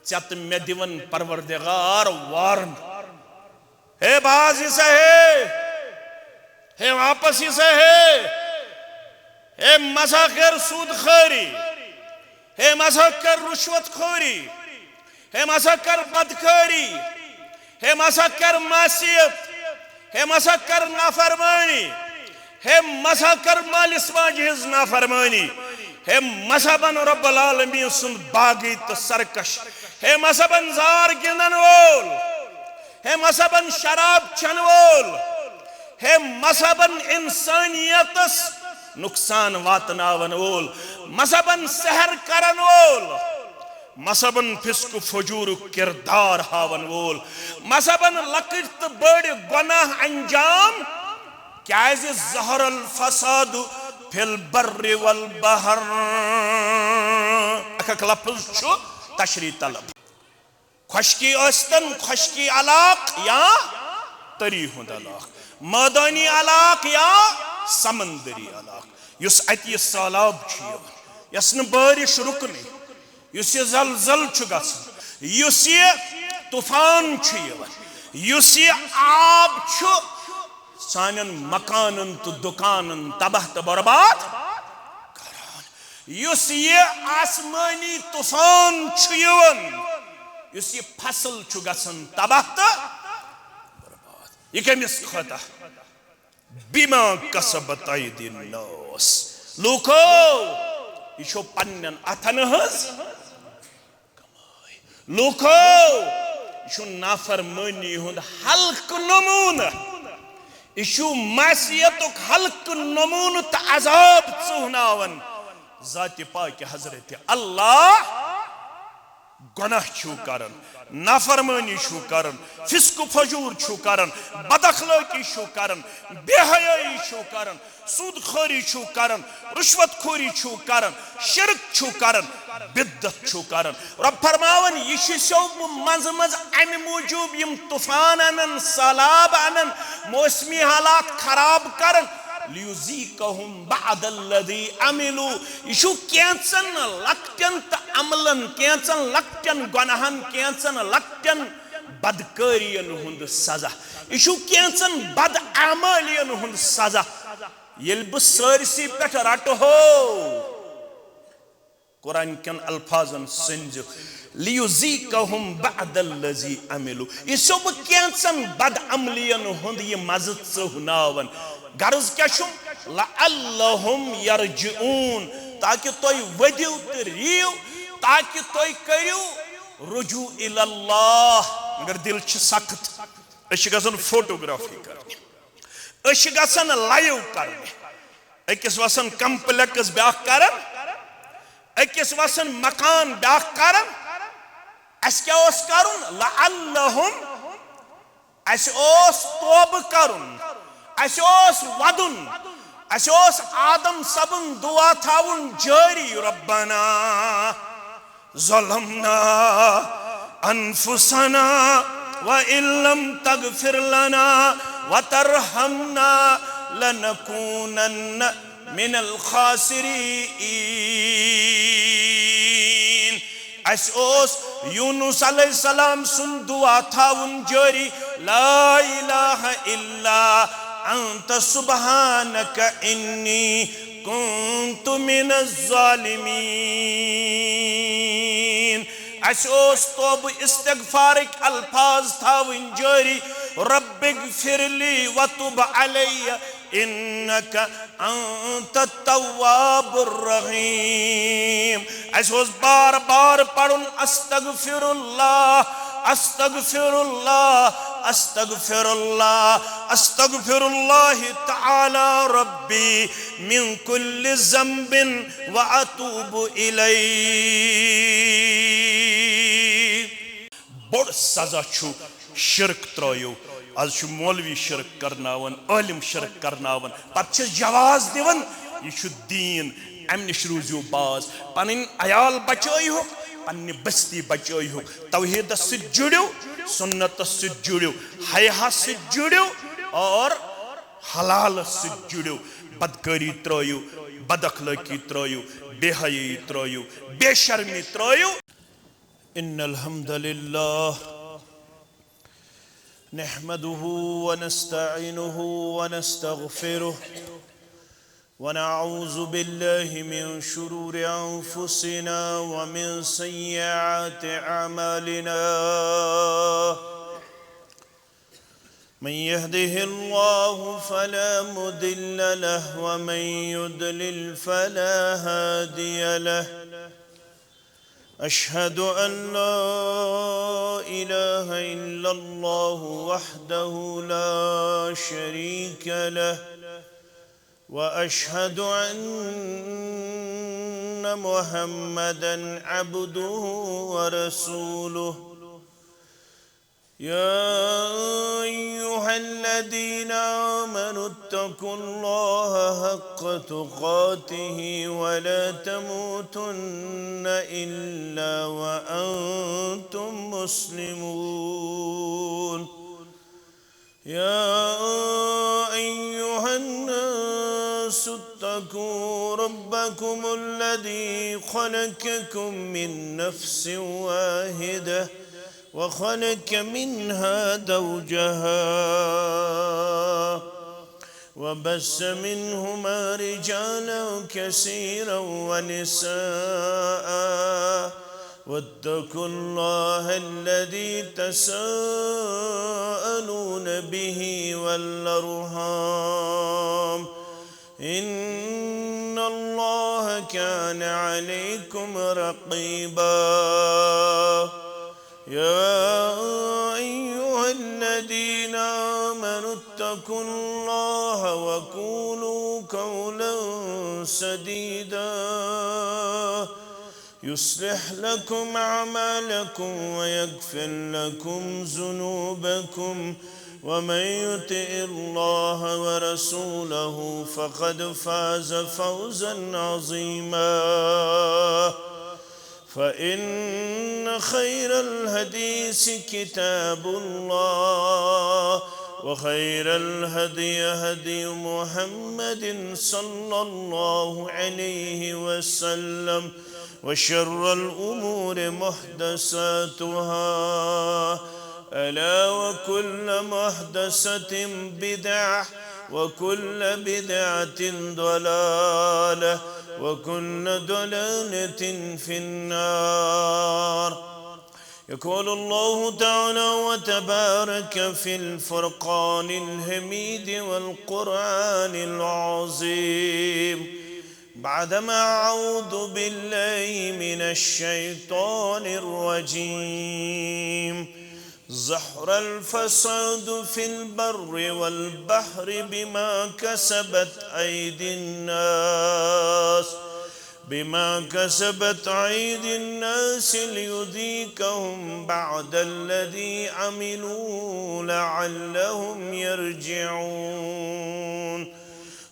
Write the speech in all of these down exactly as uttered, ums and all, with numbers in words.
ژےٚ تہٕ مےٚ دِوان پروردگار وارن۔ ہے باز یہِ سا ہے، ہے واپس یہِ سا ہے، ہے مسا کر سود خوری، ہے مسا کر رشوت خوری، ہے مسا کر بدکاری، ہے مسا کر معصیت، ہے مسا کر نافرمانی، ہے مسا کر مالس ماجہِ ہٕنٛز نافرمانی، ہے مسا بن رب العالمین سُنٛد باغی تہٕ سرکش، ہے مسا بن زار گِنٛدن وول، ہے مسا بن شراب چن وول، ہے مسا بن انسانیتس نقصان واتناون وول، مسا بن سحر کرن وول، مسا بن فسق و فجورُک کردار ہاون وول، مسا بن لۄکٕٹۍ تہٕ بٔڑۍ گۄناہ انجام، کیازِ ظہر الفساد فی البر والبحر۔ اکھ اکھ لفظ چھُ تشریح طلب۔ خۄشکی ٲسۍتن خۄشکی علاقہٕ یا تٔری ہُنٛد علاقہٕ، مٲدٲنی علاقہٕ یا سمندری علاقہٕ، یُس اَتہِ یہِ سہلاب چھُ یِوان، یۄس نہٕ بٲرِش رُکنٕے، یُس یہِ زلزل چھُ گژھان، یُس یہِ طوفان چھُ یِوان، یُس یہِ آب چھُ سانٮ۪ن مکانن تہٕ دُکانن تباہ تہٕ برباد کران، یُس یہِ آسمٲنی طوفان چھُ یِوان، یُس یہِ فصل چھُ گژھان تباہ تہٕ برباد، یہِ کٔمِس خٲطرٕ؟ بما کسبت ایدی الناس۔ لوٗکو، یہِ چھو پننٮ۪ن اتھن ہٕنٛز کمٲے۔ لوٗکو، یہِ چھُ نافرمٲنی ہُنٛد ہلکہٕ نموٗنہٕ۔ یہِ چھُ معصیتُک ہلکہٕ نموٗنہٕ تہٕ عذاب ژوٗہناوان۔ ذاتِ پاکِ حضرت اللہ گۄناہ چھُو کران، نافرمٲنی چھُو کران، فسق و فجور چھُو کران، بد اخلٲقی چھُو کران، بے حیٲیی چھُو کران، سود خوری چھُو کران، رشوت خوری چھُو کران، شرک چھُو کران، بدعت چھُو کران۔ رب فرماوان، یہِ چھِ سیوٚو بہٕ منٛزٕ منٛزٕ امہِ موٗجوٗب یِم طوفان انن، سہلاب انن، موسمی حالات خراب کران، لیذیقہم بعد الذی عملوا۔ یہِ چھُ کینٛژن لۄکٹٮ۪ن تہٕ عملن، کینٛژن لۄکٹٮ۪ن گۄناہن، کینٛژن لۄکٹٮ۪ن بدکٲرین ہُنٛد سزا۔ یہِ چھُ کینٛژن بدعمٲلین ہُنٛد سزا۔ ییٚلہِ بہٕ سٲرسٕے پٮ۪ٹھ رٹہو، قرآن کٮ۪ن الفاظن سٔنزِ، لیذیقہم بعد الذی عملوا۔ یہِ چھُسو بہٕ کینٛژن بدعملین ہُنٛد یہِ مزٕ ژٔہناوان۔ غرض کیٛاہ چھُم؟ لعلہم یرجعون، تاکہ تُہۍ ؤدِو تہٕ رِیِو، تاکہ تُہۍ کٔرِو رجوع الی اللہ۔ مگر دل چھِ سخت۔ أسۍ چھِ گژھان فوٹوگرافی کرنہِ، أسۍ چھِ گژھان لایو کرنہِ، أکِس وسان کمپلیکس بیاکھ کران، أکِس وسان مکان بیاکھ کران۔ اسہِ کیٛاہ اوس کرُن؟ لعلہم، اسہِ اوس توبہٕ کرُن، اسہِ اوس ودُن، اسہِ اوس آدم صٲبُن دعا تھاوُن جٲری، ربنا ظلمنا انفسنا وان لم تغفر لنا وترحمنا لنکونن من الخاسرین۔ اسہِ اوس یونس علیہ السلام سُنٛد دعا تھاوُن جٲری، لا الہ الا انت سبحانک انی کنت من الظالمین۔ اسہِ اوس توبہٕ استغفارٕکۍ الفاظ تھاوٕنۍ جٲری، رب اغفر لی وتب علی انک انت التواب الرحیم۔ اسہِ اوس بار بار پرُن، استغفر اللہ، استغفر اللہ، استغفر اللہ، استغفر اللہ تعالی ربی من کل ذنب واتوب الیہ۔ بوٚڑ سزا چھُ شرک ترٲیِو۔ از چھُ مولوی شرک کرناوان، عٲلم شرک کرناوان، پتہٕ چھِس جواز دِوان۔ یہِ چھُ دیٖن، امہِ نِش روٗزِو باز۔ پنٕنۍ عیال بچٲیہُکھ، پننہِ بستی بچٲیہُکھ۔ توحیدس سۭتۍ جُڑِو، سُنتس سۭتۍ جُڑِو، حیاہس سۭتۍ جُڑِو اور حلالس سۭتۍ جُڑِو۔ بدکٲری ترٲیِو، بد اخلٲقی ترٲیِو، بے حیٲیی ترٲیِو، بے شرمی ترٲیِو۔ إن الحمد لله نحمده ونستعينه ونستغفره، ونعوذ بالله من شرور أنفسنا ومن سيئات أعمالنا. من يهده الله فلا مضل له، ومن يضلل فلا هادي له. أشهد أن لا إله إلا الله وحده لا شريك له، وأشهد أن محمدا عبده ورسوله. يا أيها الذين آمنوا اتقوا الله حق تقاته ولا تموتن إلا وأنتم مسلمون. يا أيها الناس اتقوا ربكم الذي خلقكم من نفس واحدة وخلق منها زوجها وبث منهما رجالا كثيرا ونساء، واتقوا الله الذي تساءلون به والأرحام، إن الله كان عليكم رقيبا. يا أيها الذين آمنوا اتقوا الله وقولوا قولا سديدا، يصلح لكم أعمالكم ويغفر لكم ذنوبكم، ومن يطع الله ورسوله فقد فاز فوزا عظيما. فإن خير الحديث كتاب الله، وخير الهدي هدي محمد صلى الله عليه وسلم، وشر الأمور محدثاتها، ألا وكل محدثة بدعة، وكل بدعة ضلالة، وكل ضلالة في النار. يقول الله تعالى وتبارك في الفرقان الحميد والقرآن العظيم، بعدما أعوذ بالله من الشيطان الرجيم، ظهر الفساد في البر والبحر بما كسبت أيدي الناس، بما كسبت أيدي الناس ليذيقهم بعض الذي عملوا لعلهم يرجعون.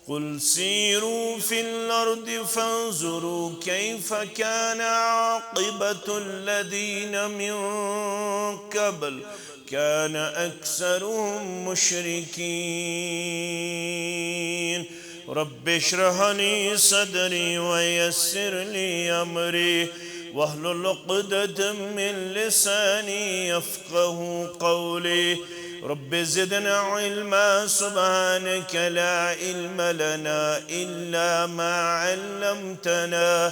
قل سيروا في الأرض فانظروا كيف كان عاقبة الذين من قبل، كان أكثرهم مشركين. رب اشرح لي صدري ويسر لي أمري واحلل عقدة من لساني يفقه قولي. رب زدنا علما، سبحانك لا علم لنا إلا ما علمتنا،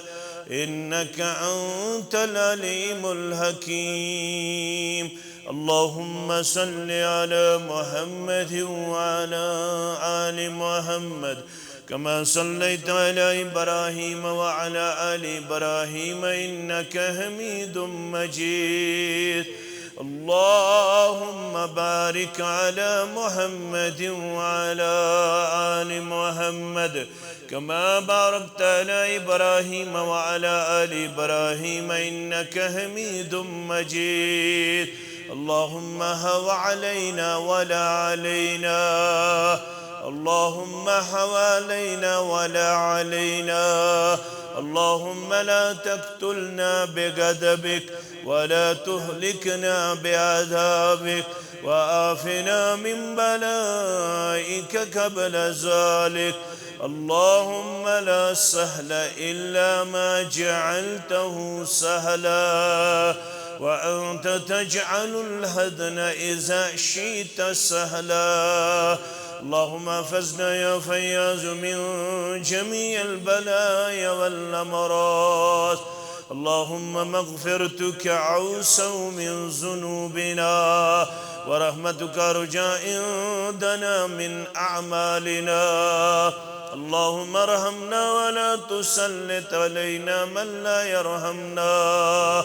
إنك أنت العليم الحكيم. اللهم صل على محمد وعلى آل محمد، كما صليت على إبراهيم وعلى آل إبراهيم إنك حميد مجيد. اللهم بارك على محمد وعلى آل محمد، كما باركت على إبراهيم وعلى آل إبراهيم إنك حميد مجيد. اللهم هو علينا ولا علينا، اللهم حوالينا ولا علينا. اللهم لا تقتلنا بغضبك ولا تهلكنا بعذابك، وعافنا من بلائك قبل ذلك. اللهم لا سهل إلا ما جعلته سهلا، وأنت تجعل الحزن إذا شئت سهلا. اللهم احفظنا يا فياض من جميع البلايا والأمراض. اللهم مغفرتك أوسع من ذنوبنا، ورحمتك أرجى عندنا من أعمالنا. اللهم ارحمنا ولا تسلط علينا من لا يرحمنا.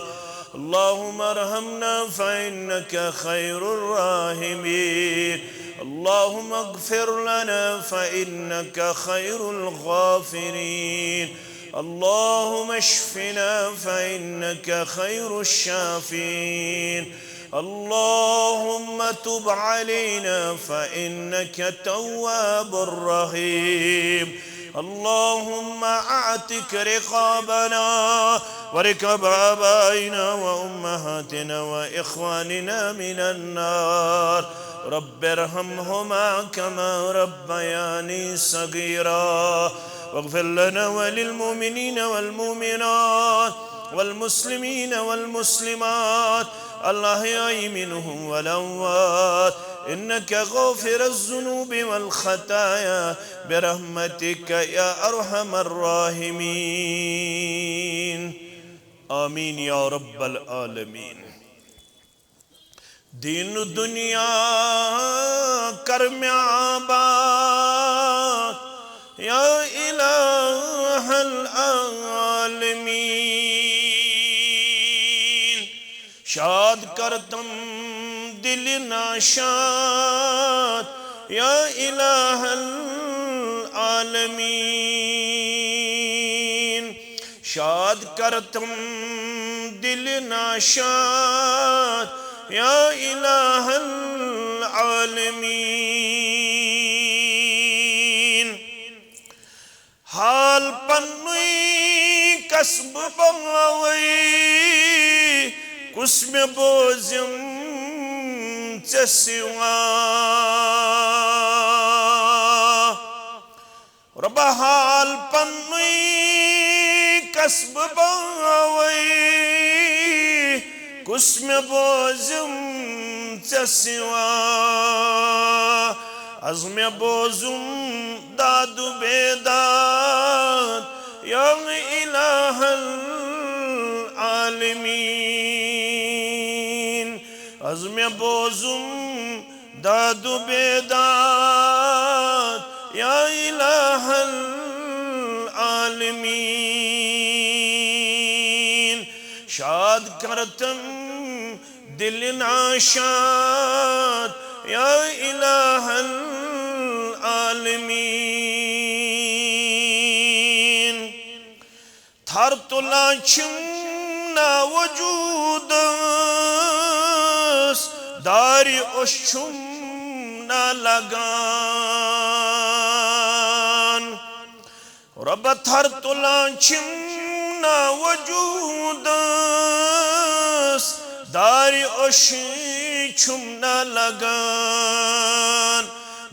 اللهم ارحمنا فإنك خير الراحمين. اللهم اغفر لنا فإنك خير الغافرين. اللهم اشفنا فإنك خير الشافين. اللهم تب علينا فإنك تواب رحيم. اللهم أعتق رقابنا ورقاب آبائنا وأمهاتنا وإخواننا من النار. رب ارحمهما كما ربياني صغيرا. واغفر لنا وللمؤمنين والمؤمنات والمسلمين والمسلمات الأحياء منهم والأموات إنك غافر الذنوب والخطايا برحمتك يا أرحم الراحمين. آمين يا رب العالمين. دین و دنیا کر مےٚ آباد یا الہ العالمین۔ شاد کر تم دل ناشاد یا الہ العالمین۔ شاد کر تم دل ناشاد یا الہ العالمین۔ حال پنُے کس بہٕ باوے، کُس مےٚ بوزِم ژےٚ سوا۔ رۄبا حال پنُے کس بہٕ باوے، کُس مےٚ بوزِم ژےٚ سوا۔ از مےٚ بوزُم داد و بیداد یا الہ العالمین۔ از مےٚ بوزُم داد و بیداد یا الہ العالمین۔ شاد کر تم دل ناشاد یا الہ العالمین۔ تھر تُلان چھِم نا وجودس، دارِ اوٚش چھُم نا لگان۔ رۄبا تھر تُلان چھِم نا وجودس، دارِ اوٚش چھُم نا لگان۔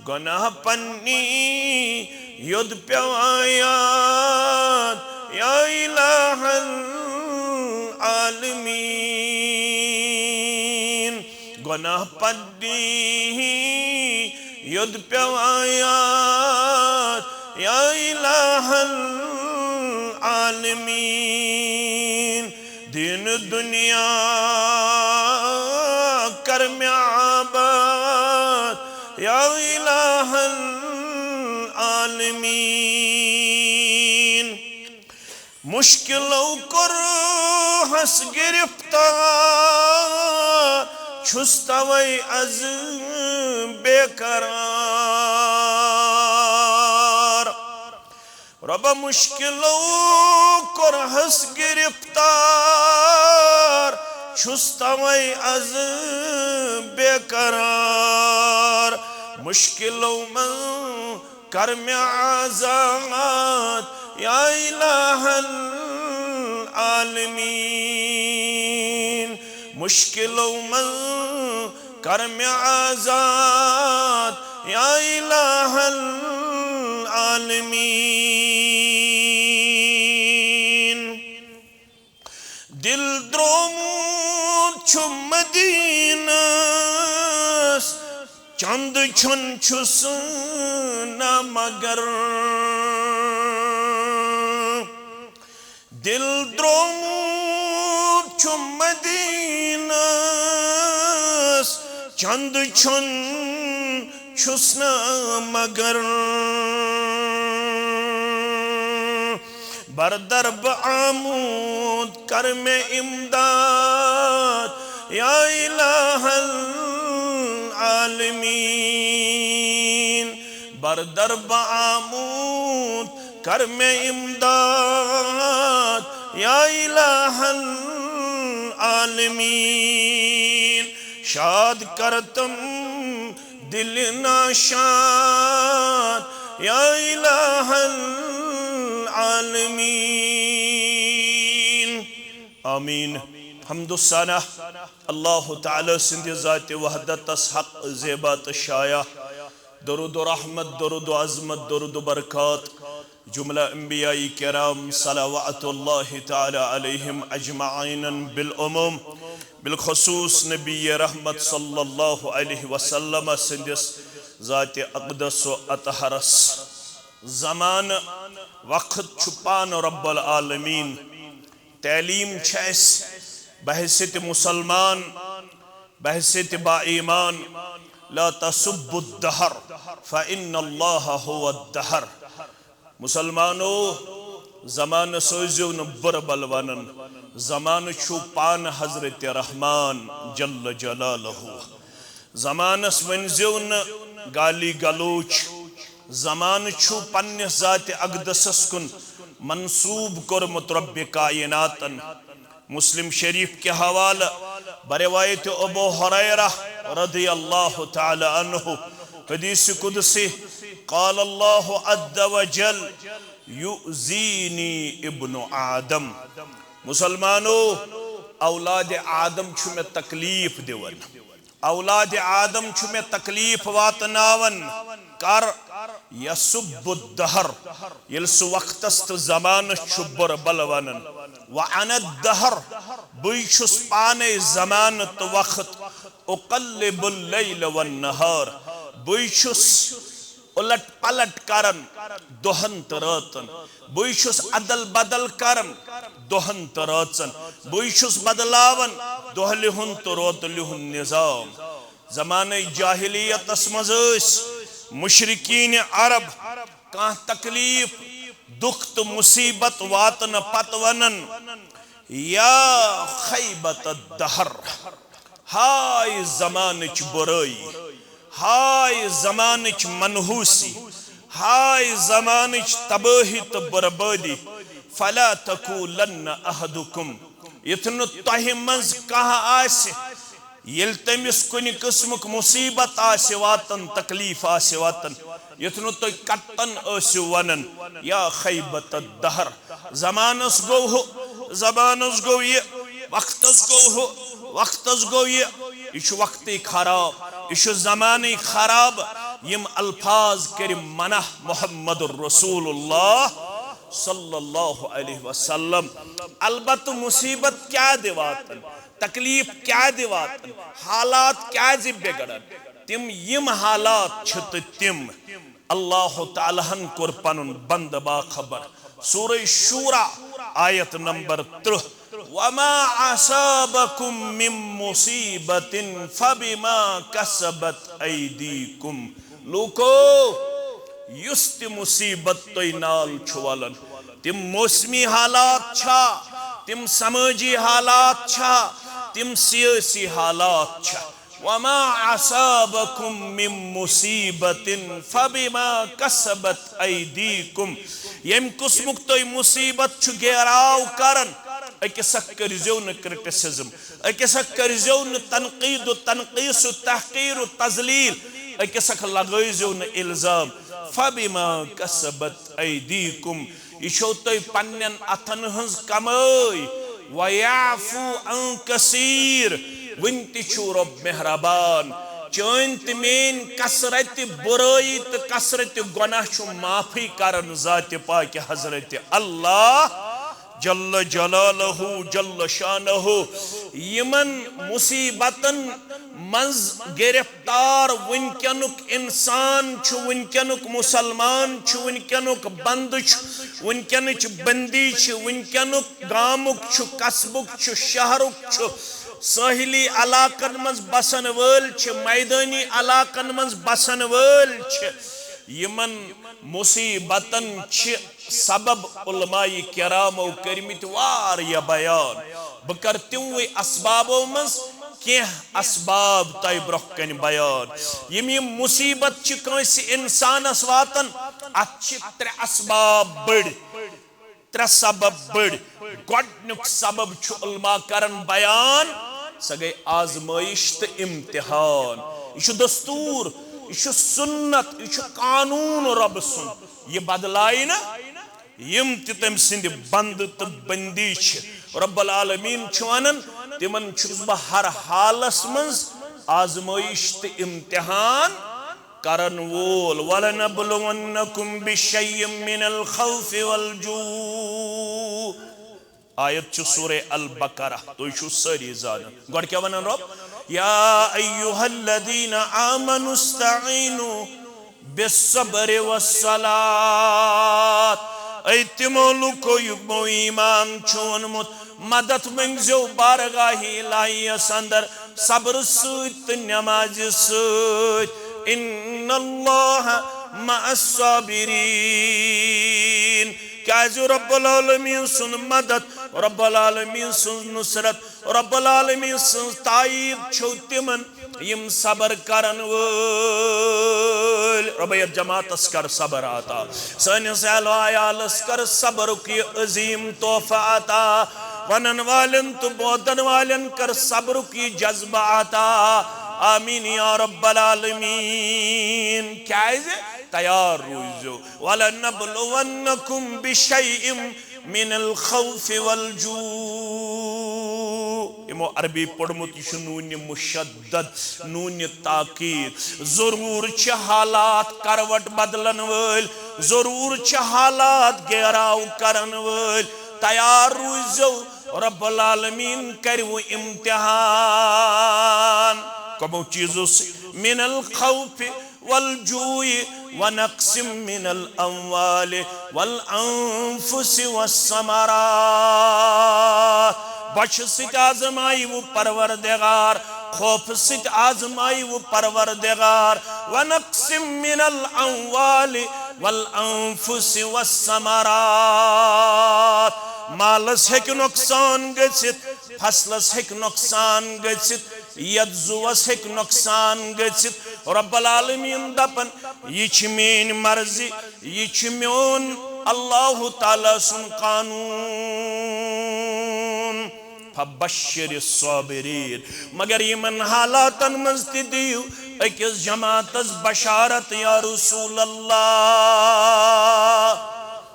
گۄناہ پننی یوٚد پٮ۪وان یاد یا الہ العالمین۔ گۄناہ پننی یوٚد پٮ۪وان یاد یا الہ العالمین۔ دین دنیا کر مےٚ آباد یا الہ العالمین۔ مشکلو کوٚرہس گرفتار، چھُس توے از بے قرار۔ رۄبا مشکلو کوٚرہس گرفتار، چھُس توے از بے قرار۔ مشکلو منٛز کر مےٚ آزاد یا الہ العالمین۔ مشکلو منٛز کر مےٚ آزاد یا الہ العالمین۔ دل درٛامُت چھُ مدینس، چند چھُن چھُس نہ مگر۔ دل درومُت چھُ مدینس، چند چھُن چھُس نہ مگر۔ بردر بہٕ آمُت، کر مےٚ امداد، یا الہ العالمین۔ بردر بہٕ آمُت، کر مےٚ امداد، یا الہ العالمین۔ شاد کرتم دل ناشاد، یا الہ العالمین۔ آمین۔ حمد و ثنا اللہ تعالیٰ سٕنٛدِ ذاتِ وحدتس حق، زیبا تہٕ شایع۔ درود و رحمت، درود و عظمت، درود و برکات جملہ انبیاء کرام صلوات اللہ تعالیٰ علیہم اجمعین بالعموم، بالخصوص نبی رحمت صلی اللہ علیہ وسلم سٕنٛدِس ذاتِ اقدس و اطہرس۔ زمانہٕ وقت چھُ پانہٕ رب العالمین۔ تعلیم چھِ اَسہِ بحیثیت مسلمان، بحیثیت با ایمان، لا تسبوا الدہر فإن اللہ هو الدہر۔ مسلمانو، زمانس ٲسۍزیو نہٕ بُرٕ بل ونان۔ زمانہٕ چھُ پانہٕ حضرت رحمان جل جلالہ۔ زمانس ؤنۍزیو نہٕ گالی گلوچ۔ زمانہٕ چھُ پننِس ذاتِ اقدسس کُن منسوب کوٚرمُت رب کائناتن۔ مسلم شریف کہِ حوالہٕ بروایت ابو ہریرہ رضی اللہ تعالی عنہ، حدیث قدسی، قال اللہ عز وجل، یؤذینی ابن آدم۔ مسلمانو، اولاد آدم چھُ مےٚ تکلیف دِوان۔ اولاد آدم چھُ مےٚ تکلیف واتناوان۔ کر؟ یسب الدہر، ییٚلہِ سُہ وقتس تہٕ زمانس چھُ بُرٕ بل ونان۔ وانا الدہر، بٕے چھُس پانے زمانہٕ تہٕ وقت۔ اقلب اللیل والنہار، بٕے چھُس الٹ پلٹ کران دۄہن تہٕ رٲژن۔ بٕے چھُس ادل بدل کران دۄہن تہٕ رٲژن۔ بٕے چھُس بدلاوان دۄہلہِ ہُنٛد تہٕ روتلہِ ہُنٛد نظام۔ زمانہٕ جاہلیتس منٛز ٲسۍ مشرکین عرب کانٛہہ تکلیف، دُکھ تہٕ مصیبت واتنہٕ پتہٕ ونان، یا خیبت الدہر، ہائے زمانٕچ برٲیی، ہائے زمانٕچ منحوسی، ہائے زمانٕچ تبٲہی تہٕ بربٲدی۔ فلا تقولن احدکم، یُتھ نہٕ تۄہہِ منٛز کانٛہہ آسہِ، ییٚلہِ تٔمِس کُنہِ قٕسمُک مصیبت آسہِ واتان، تکلیف آسہِ واتان، یُتھ نہٕ تُہۍ کتن ٲسِو ونان، یا خیبت الدہر، زمانس گوٚو ہُہ، زمانس گوٚو یہِ، وقتس گوٚو ہُہ، وقتس گوٚو یہِ۔ یہِ چھُ وقتٕے خراب، یہِ چھُ زمانٕے خراب۔ یِم الفاظ کٔرۍ منع محمد رسول اللہ صلی اللہ علیہ وسلم۔ البتہٕ مصیبت کیٛاہ دِ واتان، تکلیف کیٛاہ دِ واتان، حالات کیٛازِ بگڑان؟ تِم یِم حالات چھِ تہٕ تِم اللہ تعالیٰ ہن کوٚر پنُن بندٕ باخبر۔ سورہ شورا، آیت نمبر ترٕہ، وما اصابکم من مصیبت فبما کسبت ایدیکم۔ لوکو، یُس تہِ مصیبت تُہۍ نال چھُ والان، تِم موسمی حالات چھا، تِم سمٲجی حالات چھا، تِم سیٲسی حالات چھا، وما اصابکم من مصیبت فبما کسبت ایدیکم۔ ییٚمہِ قٕسمُک تُہۍ مصیبت چھُ گیراو کران، أکِس اکھ کٔرۍزیو نہٕ criticism، أکِس اکھ کٔرۍزیو نہٕ تنقید و تنقیص و تحقیر و تذلیل، أکِس اکھ لگٲوزیو نہٕ الزام۔ فبما کسبت ایدیکم، یہِ چھو تۄہہِ پننٮ۪ن اتھن ہٕنٛز کمٲے۔ ویعفو عن کثیر، وُنہِ تہِ چھُو رۄب مہربان۔ چٲنۍ تہٕ میٲنۍ کثرت برٲیی تہٕ کثرت گۄناہ چھُ معافی کران ذاتِ پاکہِ حضرت اللہ۔ جل جلالہ، جل شانہ، یمن مصیبتن منز گرفتار وٕنکیٚنُک انسان چھُ، وٕنکیٚنُک مسلمان چھُ، وٕنکیٚنُک بندٕ چھُ، وٕنکیٚنٕچ بندی چھِ، وٕنکیٚنُک گامُک چھُ، قصبُک چھُ، شہرُک چھُ، سٲحلی علاقن منز بسن وٲلۍ چھِ، میدٲنی علاقن منز بسن وٲلۍ چھِ، یمن مصیبتن چھِ سبب علماء کرامو کٔرمٕتۍ واریاہ بیان۔ بہٕ کرٕ تِموٕے اسبابو منٛز کینٛہہ اسباب تۄہہِ برونٛہہ کنہِ بیان۔ یِم یِم مصیبت چھِ کٲنٛسہِ انسانس واتان، اتھ چھِ ترٛےٚ اسباب بٔڑۍ، ترٛےٚ سبب بٔڑۍ۔ گۄڈٕنیُک سبب چھُ علماء کران بیان، سۄ گٔے آزمٲیش تہٕ امتحان۔ یہِ چھُ دستور، یہِ چھُ سنت، یہِ چھُ قانون رۄبہٕ سُنٛد۔ یہِ بدلایہِ نہٕ۔ یِم تہِ تٔمۍ سٕنٛدِ بندٕ تہٕ بندی چھِ، رب العالمین چھُ ونان، تِمن چھُس بہٕ ہر حالس منٛز آزمٲیش تہٕ امتحان کرن وول۔ وَلَنَبْلُوَنَّكُمْ بِشَيْءٍ مِّنَ الْخَوْفِ وَالْجُوعِ۔ آیت چھُ سورہ البقرہ، تُہۍ چھِو سٲری زانان۔ گۄڈٕ کیٛاہ وَنان رۄب؟ یا ایھا الذین آمنوا استعینوا بالصبر والصلاۃ۔ اے تِمو لوٗکو یِمو ایمان چھُ اوٚنمُت، مدد منٛگزیو بارگاہ الہیس اندر صبر سۭتۍ تہٕ نمازِ سۭتۍ۔ ان اللہ مع الصابرین۔ کیازِ رب العالمین سُنٛد مدد، رب العالمین سٕنٛز نصرت، رب العالمین سٕنٛز تائید چھو تِمن یِم صبر کرن وٲلۍ۔ رۄبہ یتھ جماعتس کر صبر عطا، سٲنِس اہل و عیالس کر صبرُک یہِ عظیم تحفہ عطا، ونن والٮ۪ن تہٕ بوزن والٮ۪ن کر صبرُک یہِ جذبہ عطا۔ آمین یا رب العالمین۔ کیازِ؟ تیار روٗزِو۔ وَلَنَبْلُوَنَّكُمْ بِشَيْءٍ مِّنَ الْخَوْفِ وَالْجُوعِ۔ یِمو عربی پوٚرمُت، یہِ چھُ نوٗنِ مُشدد، نوٗنِ تاکید۔ ضروٗر چھِ حالات کروٹ بدلن وٲلۍ، ضروٗر چھِ حالات گیراو کرن وٲلۍ۔ تیار روٗزِو، رب العالمین کرِ وۄنۍ امتحان۔ کمو چیٖزو سۭتۍ؟ مِنَ الْخَوْفِ وَالْجُوعِ وَنَقْصٍ مِّنَ الْأَمْوَالِ وَالْأَنْفُسِ وَالثَّمَرَاتِ۔ بۄچھِ سۭتۍ آزمایہِ وۄنۍ پروردگار، خوفہٕ سۭتۍ آزمایہِ وۄنۍ پروردگار، وَنَقْصٍ مِّنَ الْأَمْوَالِ وَالْأَنْفُسِ وَالثَّمَرَاتِ۔ مالس ہیٚکہِ نۄقصان گٔژھِتھ، فصلس ہیٚکہِ نۄقصان گٔژھِتھ، یتھ زُوس ہیٚکہِ نۄقصان گٔژھِتھ۔ رب العالمین دپان، یہِ چھِ میٲنۍ مرضی، یہِ چھِ میون اللہ تعالیٰ سُنٛد قانون۔ فبشر الصابرین۔ مگر یِمن حالاتن منٛز تہِ دِیِو أکِس جماعتس بشارت، یا رسول اللہ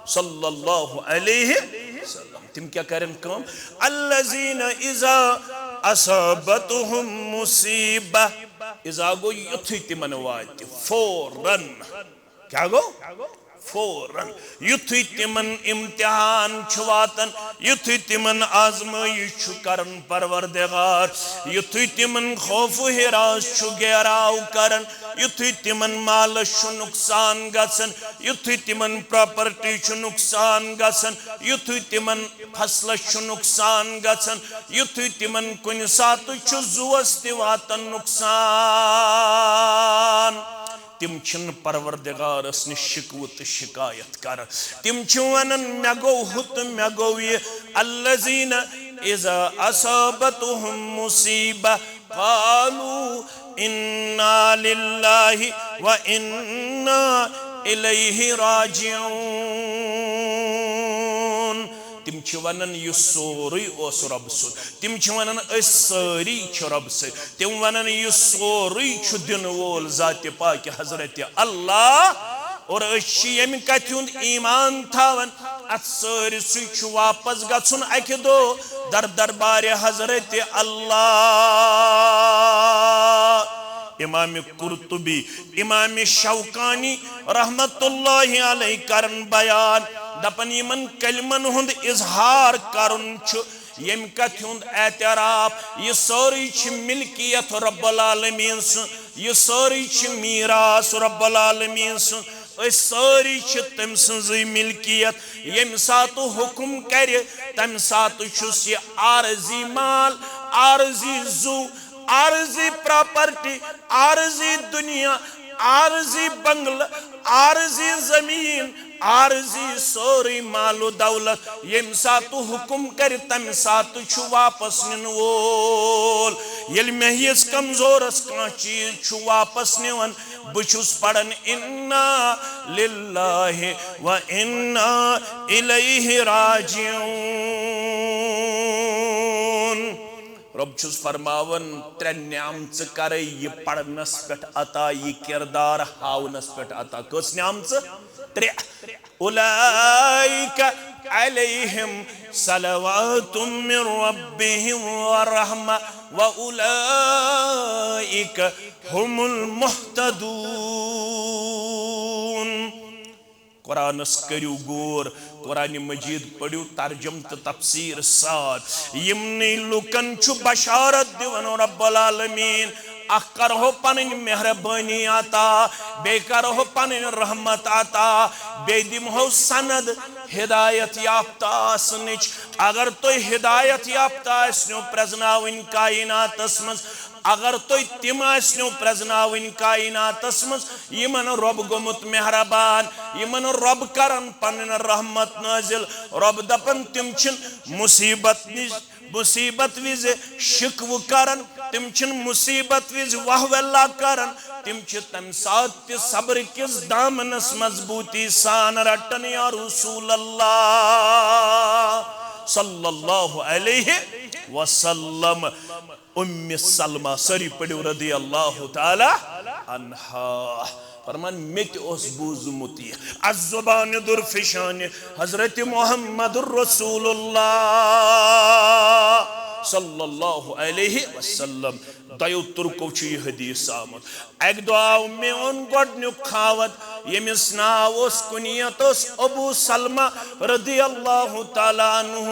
صلی اللہ علیہ وسلم۔ تِم کیٛاہ کرن کٲم؟ الذین اذا اصابتہم مصیبہ، اذا گوٚو یُتھُے تِمن واتہِ، فوراً۔ کیٛاہ گوٚو؟ فوراً۔ یُتھُے تِمن امتحان چھُ واتان، یُتھُے تِمن آزمٲیش چھُ کران پروردگار، یُتھُے تِمن خوف و ہراس چھُ گیراو کران، یُتھُے تِمن مالس چھُ نۄقصان گژھان، یُتھُے تِمن پراپرٹی چھُ نۄقصان گژھان، یُتھُے تِمن فصلس چھُ نۄقصان گژھان، یُتھُے تِمن کُنہِ ساتہٕ چھُ زُوس تہِ واتان نۄقصان، تِم چھِنہٕ پروردگارس نِش شکوٕ تہٕ شکایت کران۔ تِم چھِ ونان، مےٚ گوٚو ہُہ تہٕ مےٚ گوٚو یہِ۔ الذین اذا اصابتہم مصیبہ قالوا انا للہ و انا الیہ راجعون۔ تِم چھِ ونان، یہِ سورُے اوس رۄب سُنٛد۔ تِم چھِ ونان، أسۍ سٲری چھِ رۄب سٕنٛدۍ۔ تِم ونان، یہِ سورُے چھُ دِنہٕ وول ذاتِ پاکِ حضرت اللہ۔ اور أسۍ چھِ ییٚمہِ کتھِ ہُنٛد ایمان تھاوان، اتھ سٲرسٕے چھُ واپس گژھُن اکہِ دۄہ در دربارِ حضرت اللہ۔ امام قرطبی، امام شوکانی رحمت اللہ علیہ کرن بیان، دپان، یمن کلمن ہند اظہار کرُن چھُ، ییٚمہِ کتھِ ہُنٛد اعتراف، یہِ سٲرٕے چھِ ملکیت رب العالمین سٕنٛز، یہِ سٲرٕے چھِ میراث رب العالمین سٕنٛز، أسۍ سٲری چھِ تٔمۍ سٕنٛزٕے ملکیت۔ ییٚمہِ ساتہٕ حکم کرِ، تمہِ ساتہٕ چھُس یہِ عارضی مال، عارضی زُو، عارضی پراپرٹی، عارضی دنیا، عارضی بنگلہٕ، عارضی زمین، عارضی سورُے مال و دولت۔ ییٚمہِ ساتہٕ حکم کرِ، تمہِ ساتہٕ چھُ واپس نِنہٕ وول۔ ییٚلہِ مےٚ یِژھ کمزورس کانٛہہ چیٖز چھُ واپس نِوان، بہٕ چھُس پران، انا للہ و انا الیہ راجعون۔ رۄب چھُس فرماوان، ترٛےٚ نعمژٕ کرے یہِ پرنس پٮ۪ٹھ عطا، یہِ کردار ہاونس پٮ۪ٹھ عطا۔ کٔژ نعمژٕ؟ ترٛےٚ۔ اولئک علیہم صلوات من ربہم ورحمہ واولئک هم المہتدون۔ قرآنس کٔرِو غور، قرآن مجید پٔرِو ترجم تہٕ تفسیر سان۔ یِمنٕے لُکن چھُ بشارت دِوان رب العالمین، اکھ کرہو پنٕنۍ مہربٲنی عطا، بیٚیہِ کرہو پنٕنۍ رحمت عطا، بیٚیہِ دِمہو سند ہدایت یافتہ آسنٕچ۔ اگر تُہۍ ہدایت یافتہ ٲسنو پرزناوٕنۍ کائناتس منٛز، اگر تُہۍ تِم ٲسنو پرزناوٕنۍ کائناتس منٛز، یِمن رۄب گوٚمُت مہربان، یِمن رۄب کرن پنٕنۍ رحمت نٲزِل۔ رۄب دپان، تِم چھِنہٕ مصیبت نِش، مصیبت وِزِ شکوٕ کران، تِم چھِنہٕ مصیبت وِزِ واہ ویلا کران، تِم چھِ تمہِ ساتہٕ تہِ صبر کِس دامنس مضبوٗطی سان رٹان۔ یا رسول اللہ صلی اللہ علیہ وسلم، ام سلمہ، سٲری پٔرِو رضی اللہ تعالی عنہا۔ فرمان، مےٚ تہِ اوس بوٗزمُت یہِ از زبانِ درفشانِ حضرت محمد رسول اللہ صلی اللہ علیہ وسلم۔ دۄیو طرقو چھُ یہِ حدیث آمُت۔ اکہِ دۄہ آو میون گۄڈنیُک خاوند، ییٚمِس ناو اوس، کُنیت اوس ابو سلمہ رضی اللہ تعالی عنہ۔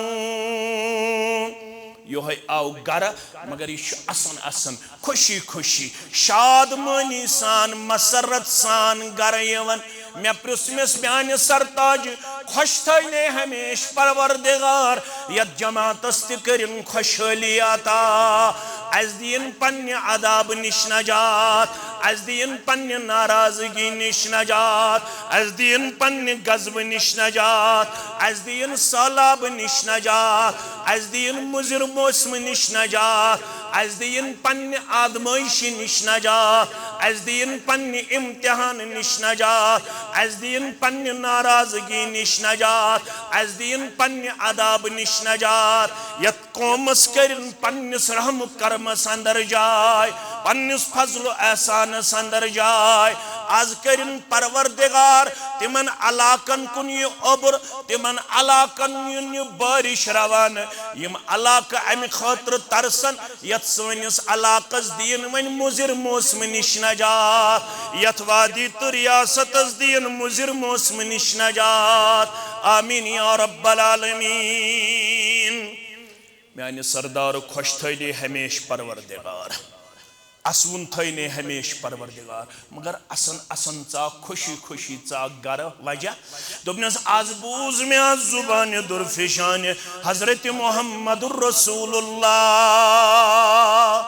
یہوے آو گرٕ، مگر یہِ چھُ اسان اسان خوشی خوشی، شادمٲنی سان، مسرت سان گرٕ یِوان۔ مےٚ پرُژھ، مےٚ ووٚنُس، میانہِ سرتاج، خۄش تھٲینَے ہمیشہِ پروردگار، یتھ جماعتس تہِ کٔرِن خۄشحٲلی عطا۔ اسہِ دِیِن پننہِ عذابہٕ نِش نجات، اسہِ دِیِن پننہِ ناراضگی نِش نجات، اسہِ دِیِن پننہِ غضبہٕ نِش نجات، اسہِ دِیِن سہلابہٕ نِش نجات، اسہِ دِیِن مُضِر موسمہٕ نِش نجات، اسہِ دِیِن پننہِ آزمٲیشہِ نِش نجات، اسہِ دِیِن پننہِ امتحانہٕ نِش نجات، اسہِ دِیِن پننہِ ناراضگی نِش نجات، اسہِ دِیِن پننہِ عذابہٕ نِش نجات۔ یتھ قومس کٔرِن پننِس رحم و کرمس اندر جاے، پننِس فضل و احسانس اندر جاے۔ از کٔرِن پروردگار تِمن علاقن کُن یہِ اوٚبُر، تِمن علاقن یُن یہِ بٲرِش روانہٕ، یِم علاقہٕ امہِ خٲطرٕ ترسن، یتھ سٲنِس علاقس دِیِن وۄنۍ مُضِر موسمہٕ نِش نجات، یتھ وادی تہٕ ریاستس دِیِن مُضِر موسمہٕ نِش نجات۔ آمین یا رب العالمین۔ میانہِ سردار، خۄش تھٲینَے ہمیشہِ پروردگار، اسوُن تھٲینَے ہمیشہِ پروردگار۔ مگر اسان اسان ژاو خوشی خوشی ژاو گرٕ۔ وجہ؟ دوٚپنس، از بوٗز مےٚ از زبانہِ درفشانہِ حضرت محمد رسول اللہ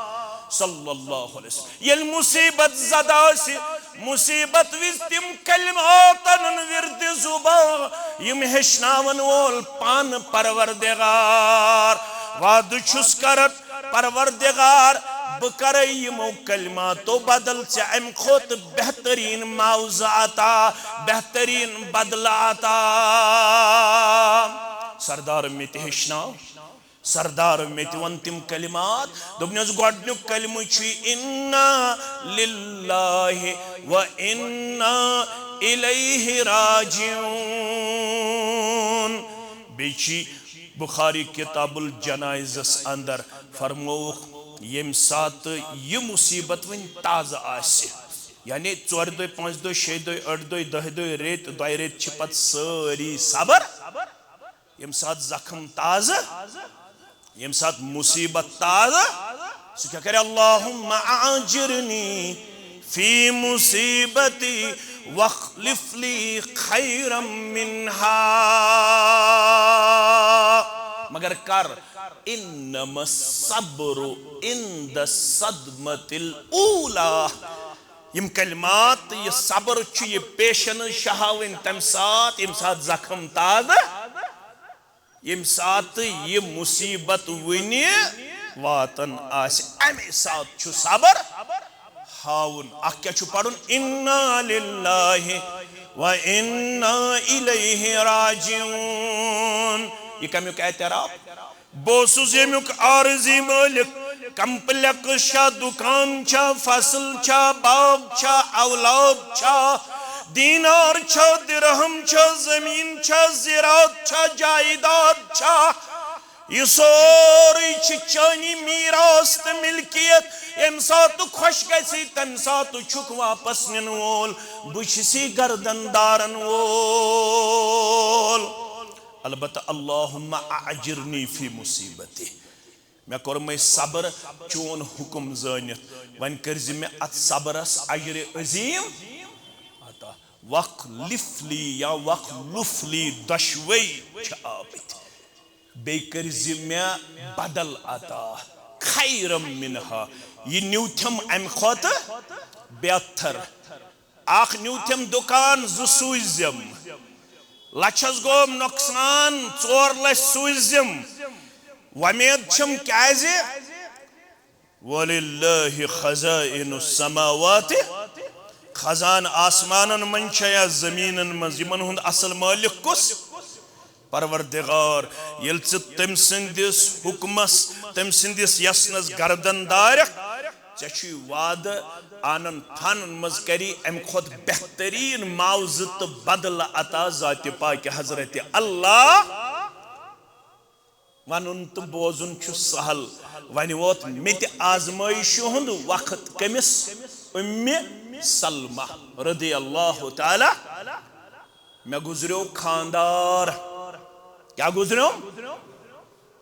صلی اللہ علیہ وسلم۔ ییٚلہِ مصیبت زدہ آسہِ، مصیبت وِزِ تِم کلمات انن ورد زبان، یِم ہیٚچھناون وول پانہٕ پروردگار۔ وعدٕ چھُس کران پروردگار، بہٕ کرے یِمو کلماتو بدل ژےٚ امہِ کھۄتہٕ بہترین معاوضہٕ عطا، بہترین بدلہٕ عطا۔ سردار، مےٚ تہِ ہیٚچھناو۔ سردار، مےٚ تہِ وَن تِم کلمات۔ دوٚپنَس، گۄڈٕنیُک کلمہٕ چھُ، انا للہ و انا الیہ راجعون۔ بیٚیہِ چھِ بخاری کتاب الجنائزس اندر فرمووُکھ، ییٚمہِ ساتہٕ یہِ مصیبت وۄنۍ تازٕ آسہِ، یعنی ژورِ دۄہہِ، پانٛژِ دۄہہِ، شیٚیہِ دۄہہِ، ٲٹھِ دۄہہِ، دَہہِ دۄہہِ، ریٚتۍ، دۄیہِ ریٚتۍ چھِ پتہٕ سٲری صبر۔ ییٚمہِ ساتہٕ زخم تازٕ، ییٚمہِ ساتہٕ مصیبت تازٕ، سُہ کیٛاہ کرِ؟ اللہم اعجرنی فی مصیبتی واخلف لی خیرا منہا۔ مگر کر، انما الصبر عند الصدمة الاولی۔ یِم کلمات تہٕ یہِ صبر چھُ، یہِ پیشنس چھِ ہاوٕنۍ تَمہِ ساتہٕ، ییٚمہِ ساتہٕ زخم تازٕ، ییٚمہِ ساتہٕ یہِ مصیبت وُنہِ واتان آسہِ، اَمے ساتہٕ چھُ صبر ہاوُن۔ اکھ کیٛاہ چھُ پرُن؟ انا للہ و انا الیہ راجعون۔ یہِ کمیُک اعتراف؟ بہٕ اوسُس ییٚمیُک عارضی مٲلِک۔ کمپلیکس چھا، دُکان چھا، فصل چھا، باغ چھا، اولاد چھا، دینار چھا، درہم چھا، زمین چھا، زراعت چھا، جائیداد چھا، یہِ سورُے چھِ چٲنی میراث تہٕ ملکیت۔ ییٚمہِ ساتہٕ خۄش گژھی، تَمہِ ساتہٕ چھُکھ واپس نِنہٕ وول۔ بہٕ چھُسی گردن دارن وول۔ البتہ اللہم اعجرنی فی مصیبتی، مےٚ کوٚرمَے صبر چون حُکم زٲنِتھ، وۄنۍ کٔرۍ زِ مےٚ اَتھ صبرس اجرِ عظیم عطا۔ واخلف لی یا واخلف لی، دۄشوے چھِ آمٕتۍ۔ بیٚیہِ کٔرۍ زِ مےٚ بدل عطا، خیرا منہا، یہِ نیوٗتھم اَمہِ کھۄتہٕ بہتر۔ اکھ نیوٗتھم دُکان، زٕ سوٗززم۔ لچھس گوٚو نۄقصان، ژور لچھ سوٗززم۔ وۄمید چھم کیازِ؟ وللہ خزائن السماوات، خزان آسمانن منٛز چھا یا زمینن منٛز، یِمن ہُنٛد اصل مٲلک کُس؟ پروردگار۔ ییٚلہِ ژٕ تٔمۍ سٕنٛدِس حُکمس، تٔمۍ سٕنٛدِس یژنس گردن دارکھ، ژےٚ چھُے وعدٕ، آنن فانن منٛز کری امہِ کھۄتہٕ بہتریٖن معاوضہٕ تہٕ بدلہٕ عطا ذاتِ پاکہِ حضرت اللہ۔ ونُن تہٕ بوزُن چھُ سہل، وۄنۍ ووت مےٚ تہِ آزمٲیشہِ ہُنٛد وقت۔ کٔمِس؟ اُمہِ سلمہ رضی اللہ تعالیٰ۔ مےٚ گُزریو خاندار۔ کیٛاہ گُزریو؟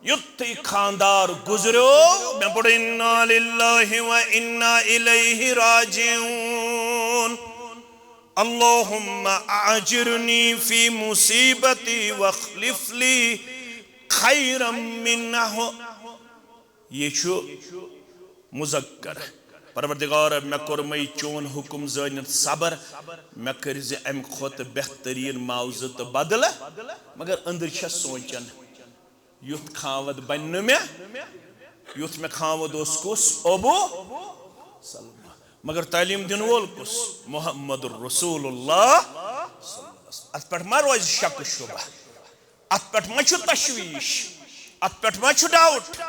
یُتھُے خاندار گُزریو، مےٚ پوٚر انا للہ و انا الیہ راجعون۔ اللہم اعجرنی فی مصیبتی واخلف لی خیرا منہ۔ یہِ چھُ مذکر۔ پروردگار، مےٚ کوٚرمَے چون حُکُم زٲنِتھ صبر، مےٚ کٔرۍ زِ اَمہِ کھۄتہٕ بہتریٖن معاوضہٕ تہٕ بدلہٕ۔ مگر أنٛدٕرۍ چھَس سونٛچان، یُتھ خاوند بنہِ نہٕ مےٚ، یُتھ مےٚ خاوند اوس کُس؟ ابو سلمہ۔ مگر تعلیٖم دِنہٕ وول کُس؟ محمد رسول اللہ۔ اتھ پٮ۪ٹھ ما روزِ شک و شبہ؟ اتھ پٮ۪ٹھ ما چھُ تشویش؟ اتھ پٮ۪ٹھ ما چھُ ڈاؤٹ؟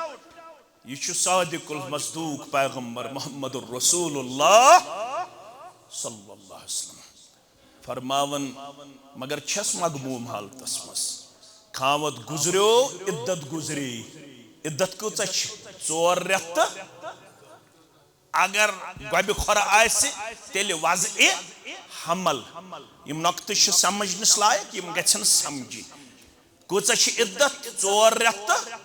یہِ چھُ صادق المصدوق پیغمبر محمد رسول اللہ صلی اللہ علیہ وسلم۔ فرماوان، مگر چھَس مغموم حالتس منٛز۔ خاوند گُزریو، عدت گُزری۔ عدت کۭژاہ چھِ؟ ژور رٮ۪تھ تہٕ اگر گۄبہِ کھۄرٕ آسہِ، تیٚلہِ وضعِ حمل۔ یِم نۄقطہٕ چھِ سمجھنس لایق، یِم گژھن سمجھِنۍ۔ کۭژاہ چھِ عدت؟ ژور رٮ۪تھ تہٕ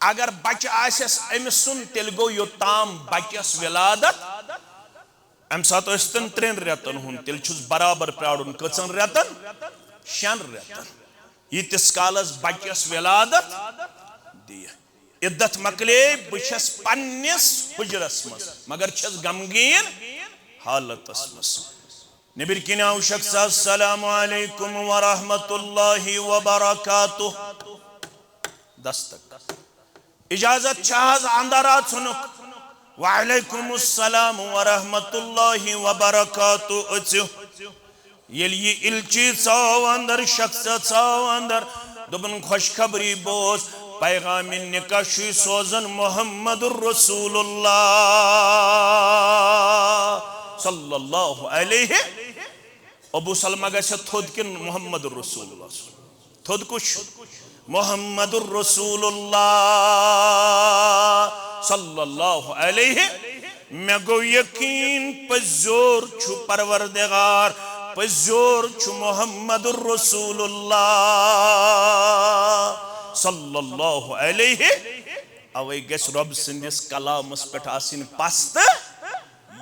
اگر بچہٕ آسٮ۪س أمۍ سُنٛد، تیٚلہِ گوٚو یوٚتام بچس ولادت۔ امہِ ساتہٕ ٲسۍ تن ترٛٮ۪ن رٮ۪تن ہُنٛد، تیٚلہِ چھُس برابر پرٛارُن کٔژن رٮ۪تن؟ شٮ۪ن رٮ۪تن۔ ییٖتِس کالس بچس ولادت دِیہِ۔ عدت مۄکلے، بہٕ چھَس پننِس حُجرس منٛز، مگر چھَس غمگیٖن حالتس منٛز۔ نیٚبٕرۍ کِنۍ آو شخص، السلام علیکم ورحمۃ اللہ وبرکاتہ۔ دستک۔ اجازت چھا حظ اندر اژنُک؟ وعلیکم السلام ورحمۃ اللہ وبرکاتہ۔ أژِو۔ ییٚلہِ یہِ اِلچی ژاو اندر، شخص ژاو اندر، دوٚپُن، خوشخبری بوز، پیغام نکاح چھُے سوزان محمد رسول اللہ صلی اللہ علیہ۔ ابو سلمہ گژھِ تھوٚد کِنہٕ محمد رسول اللہ؟ تھوٚد کُس چھُ؟ محمد رسول اللہ صلی اللہ علیہ۔ مےٚ گوٚو یقیٖن، پٔزیور چھُ پروردگار، پٔزیور چھُ محمد رسول اللہ صلی اللہ علیہ۔ اوے گژھِ رۄب سٕنٛدِس کلامس پٮ۪ٹھ آسٕنۍ پژھ تہٕ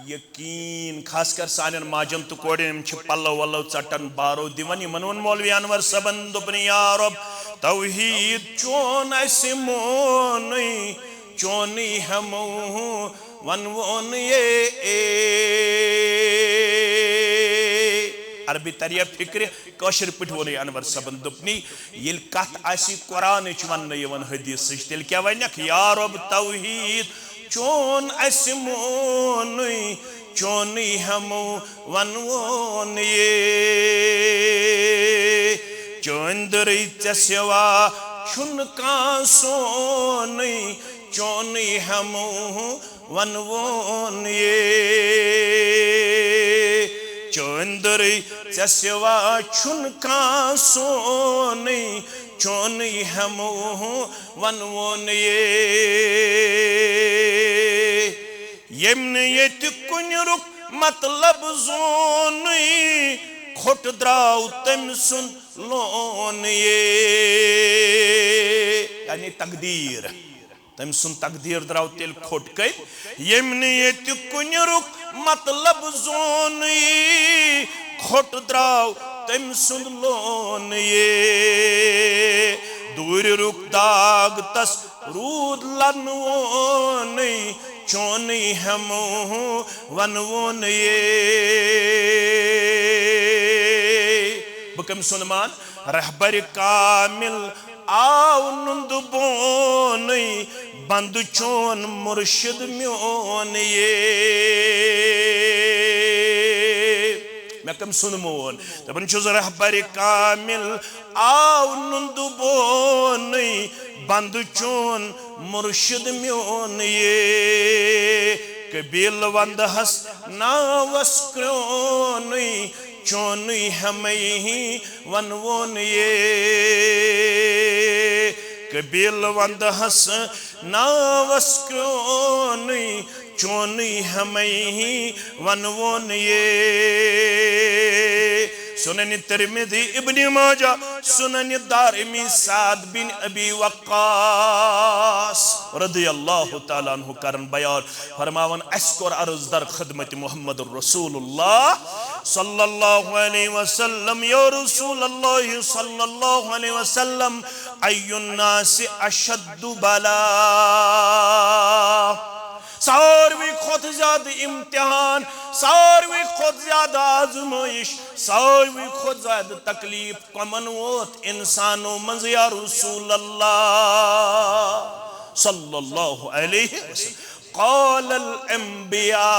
یقیٖن، خاص کر سانٮ۪ن ماجن تہٕ کورٮ۪ن، یِم چھِ پلو ولو ژٹان، بارو دِوان۔ یِمن ووٚن مولوی انور صٲبن، دوٚپُن، یا رۄب، توحیٖد چون اَسہِ مونُے، چونُے ہٮ۪مو وَنوُن یے۔ عربی تریہ فکرِ، کٲشِر پٲٹھۍ ووٚنُے انور صٲبن، دوٚپنی، ییٚلہِ کتھ آسی قرآنٕچ وننہٕ یِوان، حدیثٕچ، تیٚلہِ کیٛاہ ونکھ؟ یا رۄب توحیٖد چون اَسہِ مونُے، چونُے ہٮ۪مو وَنوُن یے۔ چٲنۍ دٔرٕے ژےٚ سوا چھُنہٕ کانٛہہ سونُے، چونُے ہٮ۪مو وَنوُن یے۔ چٲنۍ دٔرٕے ژےٚ سوا چھُنہٕ کانٛہہ سونُے، چونُے ہٮ۪مو وَنوُن یے۔ ییٚمۍ نہٕ ییٚتہِ کُنہِ رُک مطلب زونُے، کھوٚٹ درٛاو تٔمۍ سُنٛد لون یے۔ یعنی تقدیٖر۔ تٔمۍ سُنٛد تقدیٖر درٛاو تیٚلہِ کھوٚٹ کٔمۍ؟ ییٚمۍ نہٕ ییٚتہِ کُنہِ رُک مطلب زونُے، کھوٚٹ درٛاو تٔمۍ سُنٛد لون یے۔ دوٗرِ رُک داغ تس روٗد لنوونٕے، چونٕے ہٮ۪مو وَنوُن یے۔ بہٕ کٔمۍ سُنٛد مان؟ رہبر کامل آو نُنٛدٕ بونٕے، بنٛدٕ چون مُرشِد میون یے۔ مےٚ کٔمۍ سُنٛد مون؟ دَپان چھُس، رہبر کامل آو نُنٛدٕ بونٕے، بنٛدٕ چون مُرشِد میون یے۔ قبیٖل وندہس ناوس کرٛونٕے، چونٕے ہٮ۪مے وَنوُن یے۔ قبیٖل وندہس ناوس کرٛونٕے، چونٕے ہٮ۪مے وَنوُن یے۔ سنن ترمذی، ابن ماجہ، سنن دارمی، سعد بن ابی وقاص رضی اللہ تعالیٰ عنہ کرن بیان، فرماوان، اسہِ کوٚر عرض در خدمت محمد رسول اللہ صلی اللہ علیہ وسلم، یا رسول اللہ صلی اللہ علیہ وسلم، ای الناس اشد بلاء؟ ساروی کھۄتہٕ زیادٕ امتحان، ساروی کھۄتہٕ زیادٕ آزمٲیش، ساروی کھۄتہٕ زیادٕ تکلیف کمن ووت انسانو منٛز یا رسول اللہ صلی اللہ علیہ وسلم؟ قال الانبیاء۔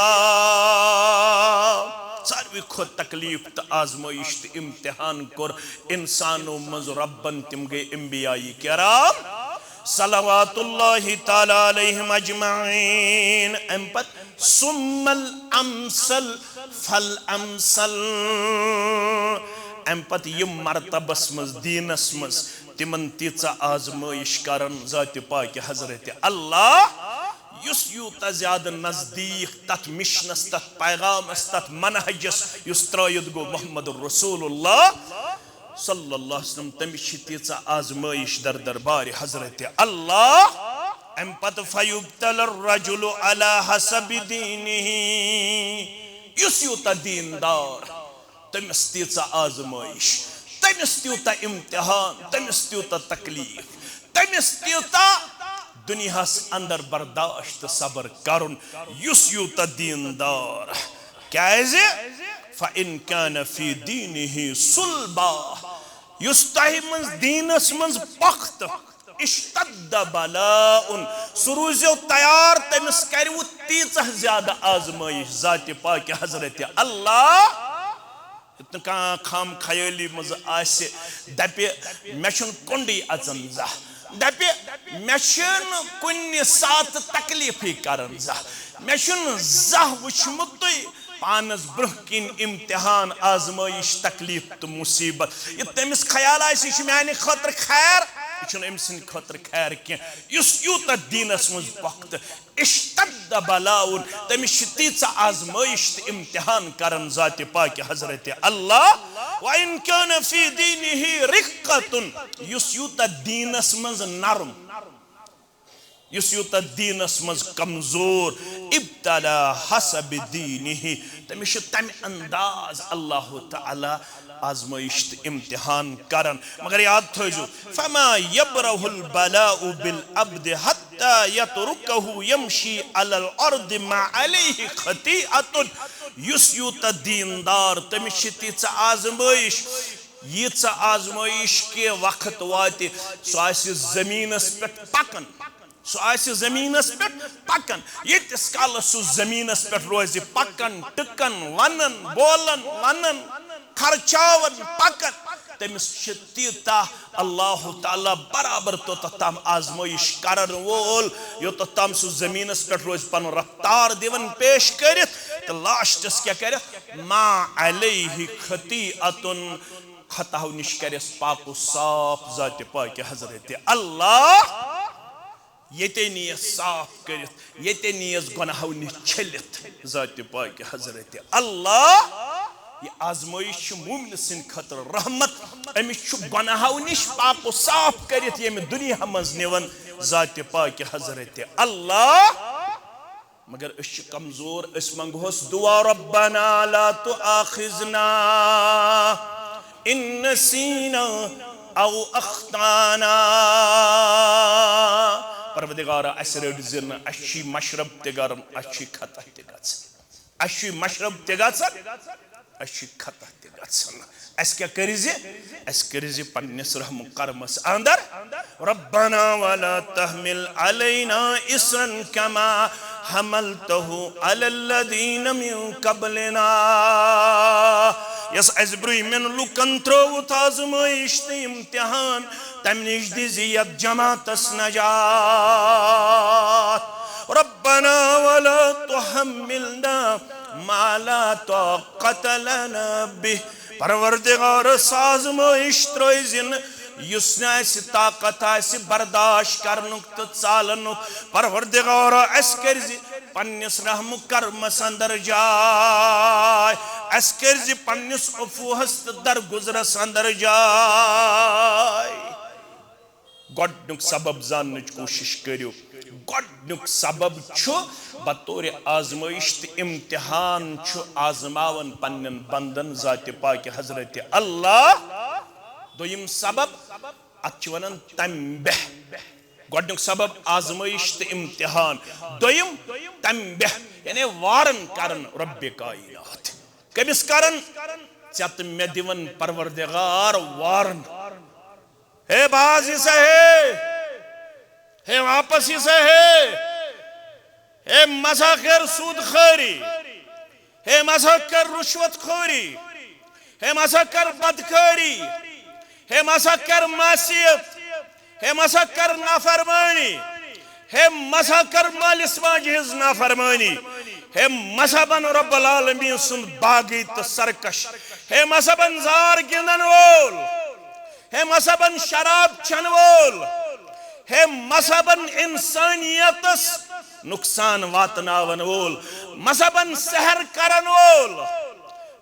ساروی کھۄتہٕ تکلیف تہٕ آزمٲیش تہٕ امتحان کوٚر انسانو منٛز رۄبن، تِم گٔے انبیاء کرام صلوات اللہ تعالیٰ علیہم اجمعین۔ امہِ پتہٕ ثم الامثل فالامثل۔ امہِ پتہٕ یِم مرتبس منٛز، دیٖنس منٛز، تِمن تیٖژاہ آزمٲیش کرن ذاتِ پاکِ حضرت اللہ، یُس یوٗتاہ زیادٕ نزدیٖک تتھ مشنس، تتھ پیغامس، تتھ منہجس، یُس ترٲوِتھ گوٚو محمد رسول اللہ صلی اللہ علیہ وسلم، تٔمِس چھِ تیٖژاہ آزمٲیش در دربارِ حضرت اللہ۔ امہِ پتہٕ فیبتلی الرجل علی حسب دینہ، یُس یوٗتاہ دیندار، تٔمِس تیٖژاہ آزمٲیش، تٔمِس تیوٗتاہ امتحان، تٔمِس تیوٗتاہ تکلیف، تٔمِس تیوٗتاہ دُنیاہس اندر برداشت تہٕ صبر کرُن، یُس یوٗتاہ دیندار۔ کیازِ؟ فَإِن كَانَ فِي دِينِهِ صُلْبَةٌ، یُس تۄہہِ منٛز دیٖنس منٛز پۄختہٕ، اشتد بلاء، سُہ روٗزیو تیار، تٔمِس کَرِوٕ تیٖژاہ زیادٕ آزمٲیش ذاتِ پاکِ حضرت اللہ۔ یُتھ نہٕ کانٛہہ خام خیٲلی منٛز آسہِ، دَپہِ، مےٚ چھُنہٕ کُنڈٕے اَژان زانٛہہ۔ دَپہِ، مےٚ چھُنہٕ کُنہِ ساتہٕ تکلیٖفٕے کران زانٛہہ۔ مےٚ چھُنہٕ زانٛہہ وُچھمُتٕے پانَس برٛونٛہہ کِنۍ امتحان، آزمٲیش، تکلیٖف تہٕ مُصیٖبت۔ یہِ تٔمِس خیال آسہِ، یہِ چھُ میٛانہِ خٲطرٕ خیر۔ یہِ چھُنہٕ أمۍ سٕنٛدِ خٲطرٕ خیر کینٛہہ۔ یُس یوٗتاہ دیٖنَس منٛز پۄختہٕ، اشتد بلاء، تٔمِس چھِ تیٖژاہ آزمٲیِش تہٕ امتحان کران ذاتِ پاکہِ حضرت اللہ۔ وَإِنْ كَانَ فِي دِينِهِ رِقَّةٌ، یُس یوٗتاہ دیٖنَس منٛز نرم، یُس یوٗتاہ دیٖنَس منٛز کمزور، ابتلا حسب دینہ، تٔمِس چھُ تَمہِ انداز اللہ تعالیٰ آزمٲیِش تہٕ امتحان کران۔ مگر یاد تھٲیزیو، فما یبرح البلاء بالعبد حتی یترکہ یمشی علی الارض ما علیہ خطیئۃ۔ یُس یوٗتاہ دیٖندار، تٔمِس چھِ تیٖژاہ آزمٲیِش، ییٖژاہ آزمٲیِش کہِ وقت واتہِ، سُہ آسہِ زٔمیٖنَس پٮ۪ٹھ پکان۔ سُہ آسہِ زٔمیٖنَس پٮ۪ٹھ پکان۔ ییٖتِس کالَس سُہ زٔمیٖنَس پٮ۪ٹھ روزِ پکان، ٹٕکان، وَنان، بولان، وَنان، خرچاوان، پکان، تٔمِس چھِ تیٖژاہ اللہ تعالیٰ برابر توٚتَتھ تام آزمٲیِش کرن وول، یوٚتَتھ تام سُہ زٔمیٖنَس پٮ۪ٹھ روزِ پنُن رفتار دِوان پیش کٔرِتھ۔ تہٕ لاسٹَس کیٛاہ کَرِ؟ ما علیہ خطیئۃ، خطاہو نِش کَرٮ۪س پاک و صاف ذاتِ پاکہِ حضرت اللہ۔ ییٚتے نِیَس صاف کٔرِتھ، ییٚتے نِیَس گۄناہو نِش چھٔلِتھ ذاتِ پاکہِ حضرت اللہ۔ یہِ آزمٲیِش چھِ مومنہٕ سٕنٛدِ خٲطرٕ رحمت۔ أمِس چھُ گۄناہو نِش پاک و صاف کٔرِتھ ییٚمہِ دُنیا منٛز نِوان ذاتِ پاکہِ حضرت اللہ۔ مگر أسۍ چھِ کمزور، أسۍ منٛگہوس دعا، ربنا لا تؤاخذنا ان نسینا او اخطانا۔ پروردگارا، اسہِ رٔٹۍ زِ نہٕ، اسہِ چھی مشرب تہِ گرم، اسہِ چھی خطا تہِ گژھان، اسہِ چھی مشرب تہِ گژھان، اسہِ چھی خطا تہِ گژھان۔ اسہِ کیٛاہ کٔرۍ زِ؟ اسہِ کٔرۍ زِ پننِس رحم و کرمس اندر، ربنا ولا تحمل علينا إصرا كما حملته على الذين من قبلنا۔ یۄس اسہِ برٛونٛہمٮ۪ن لوٗکن ترٲوٕتھ آزمٲیِش تہٕ امتحان، تمہِ نِش دِزِ یتھ جماعتس نجات۔ ربنا ولا تحملنا ما لا طاقة لنا به۔ پروردگار، سۄ آزمٲیِش ترٲوزِ نہٕ یُس نہٕ اَسہِ طاقت آسہِ برداشت کرنُک تہٕ ژالنُک۔ پروردگار، اَسہِ کٔرزِ پننِس رحم و کرمس اندر جاے، اَسہِ کٔرزِ پننِس عفوہس تہٕ درگزرس اندر جاے۔ گۄڈنیُک سبب زاننٕچ کوٗشِش کٔرِو۔ گۄڈنیُک سبب چھُ بطورِ آزمٲیِش تہٕ امتحان چھُ آزماوان پننٮ۪ن بندن ذاتِ پاکہِ حضرت اللہ۔ دوٚیِم سبب، اتھ چھِ ونان تنبیہ۔ گۄڈنیُک سبب آزمٲیِش تہٕ امتحان۔ دوٚیِم تنبیہ، یعنی وارن کرن رب کائنات۔ کٔمِس کرن؟ ژےٚ تہٕ مےٚ دِوان پروردگار وارن۔ ہے باز یہِ سا ہے، ہے واپس یہِ سا ہے، ہے مسا کر سود خوری، ہے مسا کر رشوت خوری، ہے مسا کر بدکاری، ہے مسا کر معصیت، ہے مسا کر نافرمانی، ہے مسا کر مالِس ماجہِ ہٕنٛز نافرمانی، ہے مسا بن رب العالمین سُنٛد باغی تہٕ سرکش، ہے مسا بن زار گِنٛدن وول، ہے مسا بن شراب چٮ۪ن وول، ہے مسا بن انسانیتس نقصان واتناون وول، مسا بن سحر کرن وول،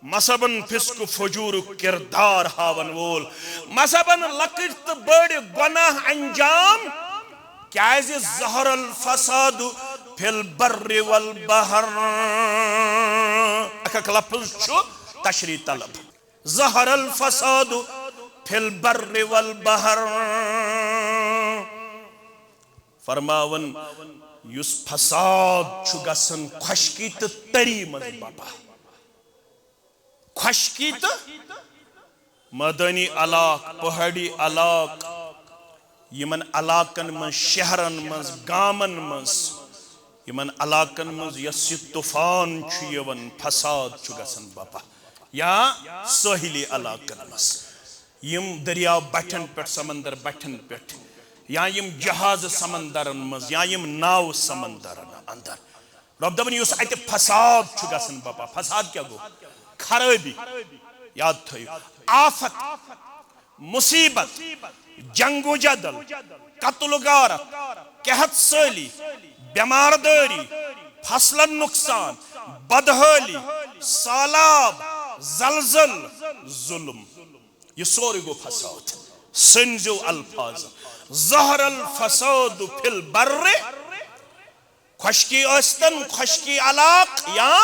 مسا بن فسق و فجورُک کردار ہاون وول، مسا بن لۄکٕٹۍ تہٕ بٔڑۍ گۄناہ انجام، کیازِ ظہر الفساد فی البر والبحر۔ اکھ اکھ لفظ چھُ تشریح طلب۔ ظہر الفساد فی البر والبحر۔ فرماون، یُس فساد چھُ گژھان خۄشکی تہٕ تٔری منٛز بپا، خۄشکی تہٕ مٲدٲنی علاقہٕ، پہٲڑی علاقہٕ، یِمن علاقن منٛز، شہرن منٛز، گامن منٛز، یِمن علاقن منٛز یۄس یہِ طوفان چھُ یِوان، فساد چھُ گژھان بپا، یا سٲحلی علاقن منٛز، یِم دٔریاو بٹھٮ۪ن پٮ۪ٹھ، سمندر بٹھٮ۪ن پٮ۪ٹھ، یا یِم جہاز سمندرن منٛز، یا یِم ناوٕ سمندرن اندر۔ رۄب دپان، یُس اتہِ فساد چھُ گژھان بپا، فساد کیٛاہ گوٚو؟ خرٲبی۔ یاد تھٲیِو، آفت۔ مصیبت، جنگ و جدل، قتل و غارت، قحط سٲلی، بیمار دٲری، فصلن نقصان، بدحٲلی، سالاب، زلزل، ظلم۔ یہِ سورُے گوٚو فساد۔ سٔنزیو الفاظ، ظہر الفساد فی البر، خۄشکی ٲسۍتن، خۄشکی علاقہٕ یا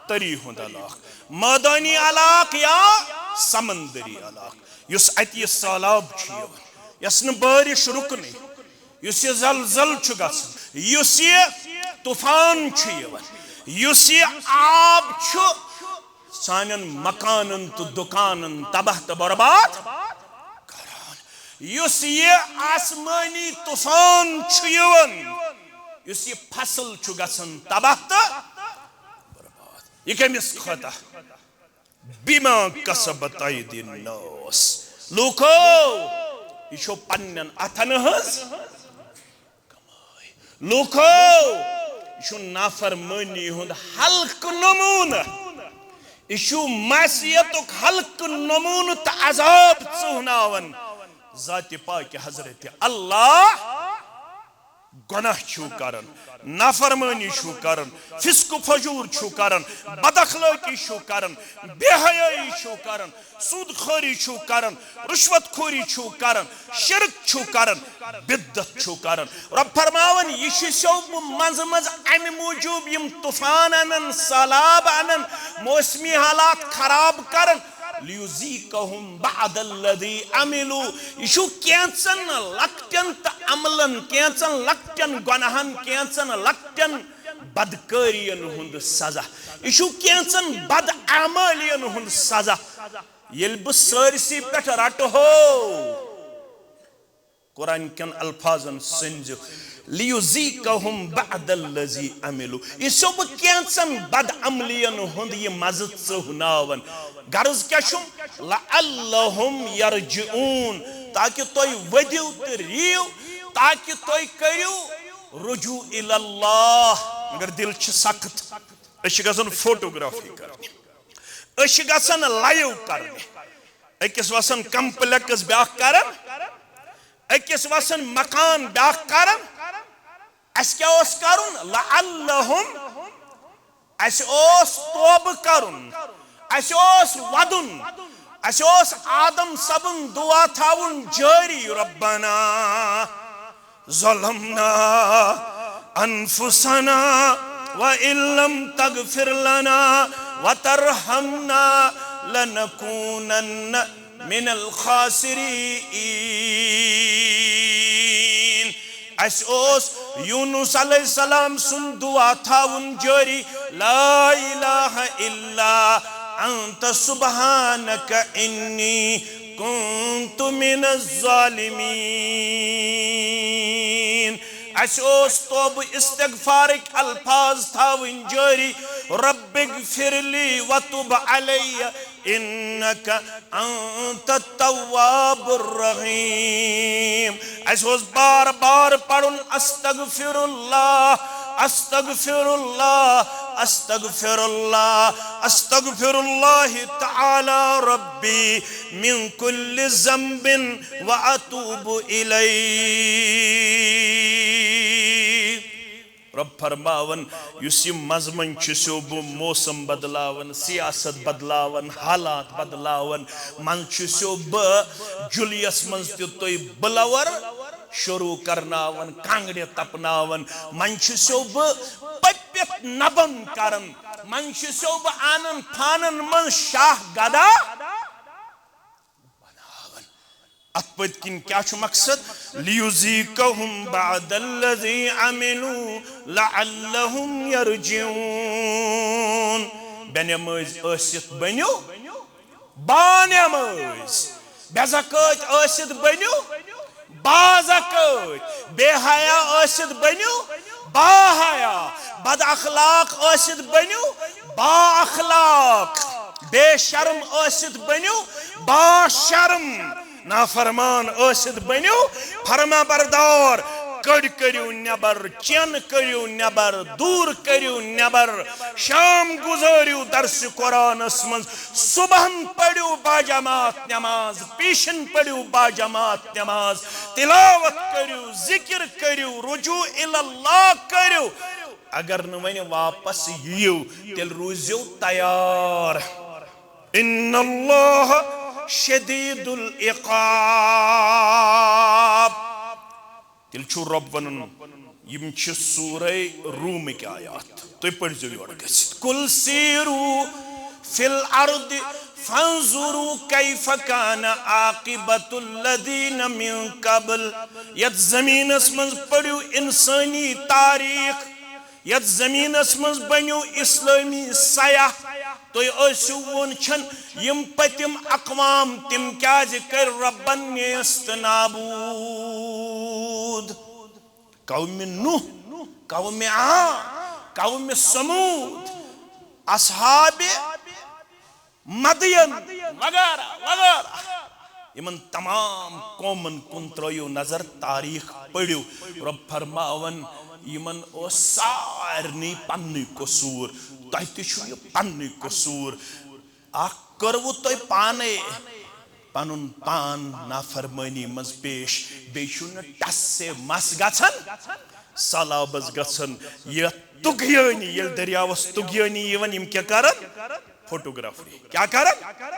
تٔری ہُنٛد علاقہٕ، مٲدٲنی علاقہٕ یا سمندری علاقہٕ۔ یُس اتہِ یہِ سہلاب چھُ یِوان، یۄس نہٕ بٲرِش رُکنٕے، یُس یہِ زلزل چھُ گژھان، یُس یہِ طوفان چھُ یِوان، یُس یہِ آب چھُ سانٮ۪ن مکانن تہٕ دُکانن تباہ تہٕ برباد کران، یُس یہِ آسمٲنی طوفان چھُ یِوان، یُس یہِ فصل چھُ گژھان تباہ تہٕ برباد، یہِ کٔمِس خٲطرٕ؟ بما کسبت ایدی الناس۔ لوٗکو، یہِ چھو پننٮ۪ن اتھن ہٕنٛز۔ لوٗکو، یہِ چھُ نافرمٲنی ہُنٛد ہلکہٕ نموٗنہٕ۔ یہِ چھُ معصیتُک ہلکہٕ نموٗنہٕ تہٕ عذاب ژُہناوان۔ ذاتِ پاکِ حضرت اللہ گۄناہ چھُو کران، نافرمٲنی چھُو کران، فسق و فجور چھُو کران، بد اخلٲقی چھُو کران، بے حیٲیی چھُو کران، سود خوری چھُو کران، رشوت خوری چھُو کران، شرک چھُو کران، بدعت چھُو کران۔ رب فرماوان، یہِ چھِ سیو بہٕ منٛزٕ منٛزٕ امہِ موٗجوٗب یِم طوفان انان، سہلاب انان، موسمی حالات خراب کران، لیذیقہم بعد الذی عملوا۔ یہِ چھُو کینٛژن لۄکٹٮ۪ن تہٕ عملن، کینٛژن لۄکٹٮ۪ن گۄناہن، کینٛژن لۄکٹٮ۪ن بدکٲرین ہُنٛد سزا۔ یہِ چھُو کینٛژن بدعمٲلین ہُنٛد سزا۔ ییٚلہِ بہٕ سٲرسٕے پٮ۪ٹھ رٹہو، قرآن کٮ۪ن الفاظن سٔنزِ، لیذیقہم بعد الذی عملوا۔ یہِ چھُسو بہٕ کینٛژن بدعملین ہُنٛد یہِ مزٕ ژُہناوان۔ غرض کیٛاہ چھُم؟ لعلہم یرجعون، تاکہ تُہۍ ؤدِو تہٕ رِیِو، تاکہ تُہۍ کٔرِو رجوع الی اللہ۔ مگر دل چھِ سخت۔ أسۍ چھِ گژھان فوٹوگرافی کرنہِ، أسۍ چھِ گژھان لایو کرنہِ، أکِس وسان کمپلیکس بیٛاکھ کران، أکِس وسان مکان بیٛاکھ کران۔ اَسہِ کیٛاہ اوس کرُن؟ لعلہم، اَسہِ اوس توبہٕ کرُن، اَسہِ اوس وَدُن، اَسہِ اوس آدم صٲبُن دعا تھاوُن جٲری، ربنا ظلمنا أنفسنا وإن لم تغفر لنا وترحمنا لنكونن من الخاسرين۔ اَسہِ اوس یونس علیہ السلام سُنٛد دعا تھاوُن جٲری، لا الہ الا انت سبحانک انی كنت من الظالمين۔ اَسہِ اوس توبہٕ استغفارٕکۍ الفاظ تھاوٕنۍ جٲری، رب اغفر لی وتب علی انک انت التواب الرحیم۔ اَسہِ اوس بار بار پرُن، استغفر اللہ، استغفر اللہ، استغفر اللہ، استغفر اللہ تعالی ربی من کل ذنب واتوب الیہ۔ رب فرماوان، یُس یہِ منٛزٕ منٛزٕ چھُسو بہٕ موسم بدلاوان، سیاست بدلاوان، حالات بدلاوان، منٛزٕ چھُسو بہٕ جُلیَس منٛز تہِ تُہۍ بُلوَر شروع کرناوان، کانٛگڑِ تپناوان، منٛزٕ چھُسو بہٕ پٔپِتھ نبم کران، منٛزٕ چھُسو بہٕ انان فانن منٛز شاہ گدا۔ اتھ پٔتۍ کِنۍ کیٛاہ چھُ مقصد؟ لیذیقہم بعد الذی عملوا لعلہم یرجعون۔ بے نمٲز ٲسِتھ بٔنِو با نمٲز، بے زکٲتۍ ٲسِتھ بٔنِو با زکٲتۍ، بے حیا ٲسِتھ بٔنِو با حیا، بد اخلاق ٲسِتھ بٔنِو با اخلاق، بے شرم ٲسِتھ بٔنِو با شرم، نافرمان ٲسِتھ بٔنِو فرما بردار۔ کٔڑۍ کٔرِو نٮ۪بر، چین کٔرِو نٮ۪بر، دوٗر کٔرِو نٮ۪بر۔ شام گُزٲرِو درسِ قرآنس منٛز، صبحن پٔرِو باجماعت نٮ۪ماز، پیٖشن پٔرِو باجماعت نٮ۪ماز، تلاوت کٔرِو، ذکر کٔرِو، رجوع الی اللہ کٔرِو۔ اگر نہٕ وۄنۍ واپس یِیِو، تیٚلہِ روٗزِو تیار۔ ان اللہ شدید العقاب۔ تیٚلہِ چھُ رۄب ونان، یِم چھِ سورہ رومٕکۍ آیات۔ تُہۍ پٔرۍزیو یورٕ گٔژھِتھ۔ قل سیروا فی الارض فانظروا کیف کان عاقبۃ الذین من قبل۔ یتھ زمینس منٛز پٔرِو انسٲنی تاریخ، یتھ زمینس منٛز بنیو اسلٲمی سیاح۔ تُہۍ ٲسِو وُنہِ چھن یِم پٔتِم اقوام، تِم کیازِ کٔرۍ رۄبن نیست نابود؟ قوم نوح، قوم عاد، قوم ثمود، اصحاب مدین وغیرہ وغیرہ۔ یِمن تمام قومن کُن ترٲیِو نظر، تاریخ پٔرِو۔ رۄب فرماوان، یِمن اوس سارنٕے پننُے قصوٗر، تۄہہِ تہِ چھُ یہِ پننُے قصوٗر۔ اکھ کٔروٕ تۄہہِ پانے پنُن پان نافرمٲنی منٛز پیش، بیٚیہِ چھُ نہٕ ٹس سے مس گژھان، سہلابس گژھان۔ یتھ طغیٲنی، ییٚلہِ دٔریاوس طغیٲنی یِوان، یِم کیٛاہ کران؟ فوٹوگرافری۔ کیٛاہ کران؟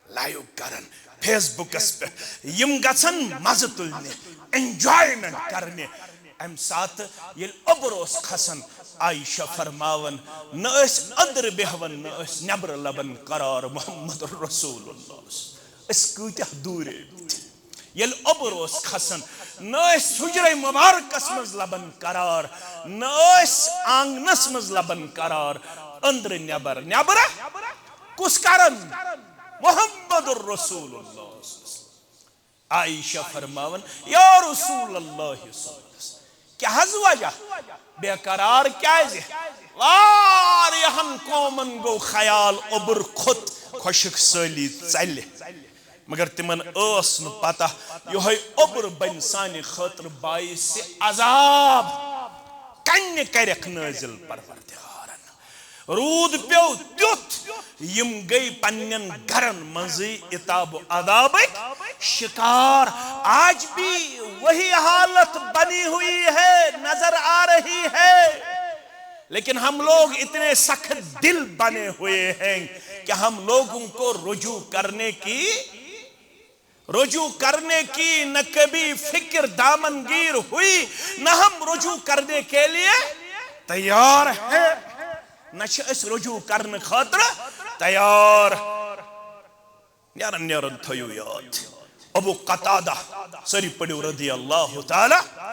لایِو کران فیس بُکس پٮ۪ٹھ۔ یِم گژھن مزٕ تُلنہِ، انجوائمنٹ کرنہِ۔ امہِ ساتہٕ ییٚلہِ اوٚبُر اوس کھسان، عائشہ فرماوان، نہ ٲسۍ أنٛدرٕ بیہوان، نہ ٲسۍ نٮ۪برٕ لبان قرار۔ محمد رسول اللہ۔ أسۍ کۭتیاہ دوٗرے۔ ییٚلہِ اوٚبُر اوس کھسان، نہ ٲسۍ حجرے مبارکس منٛز لبان قرار، نہ ٲسۍ آنگنس منٛز لبان قرار۔ أنٛدرٕ نٮ۪بر، نٮ۪برٕ کُس کران؟ محمد رسول اللہ۔ عائشہ فرماوان، یا رسول اللہ صلی اللہ علیہ وسلم، کیٛاہ حظ وجہ؟ بے قرار کیٛازِ؟ واریاہن قومن گوٚو خیال، اوٚبُر کھوٚت، خۄشک سٲلی ژلہِ۔ مگر تِمن ٲس نہٕ پتہ، یِہوٚے اوٚبُر بنہِ سانہِ خٲطرٕ باعث عذاب۔ کنہِ کرٮ۪کھ نٲزِل پروردگارن۔ روٗد پیوٚو تیُتھ، یِم گٔے پننٮ۪ن گرن منٛزٕے عتاب و عذابٕکۍ شکار۔ آج بھی وہی حالت بنی ہوئی ہے، نظر آ رہی ہے۔ لیکن ہم لوگ اتنے سخت دل بنے ہوئے ہیں کہ ہم لوگوں کو رجوع کرنے کی، رجوع کرنے کی نہ کبھی فکر دامنگیر ہوئی، نہ ہم رجوع کرنے کے لیے تیار ہیں، نہ چھِ أسۍ رجوع کرنہٕ خٲطرٕ تیار۔ نیرن نیرن تھٲیِو یاد، ابو قتادہ، سٲری پٔرِو، رضی اللہ تعالی،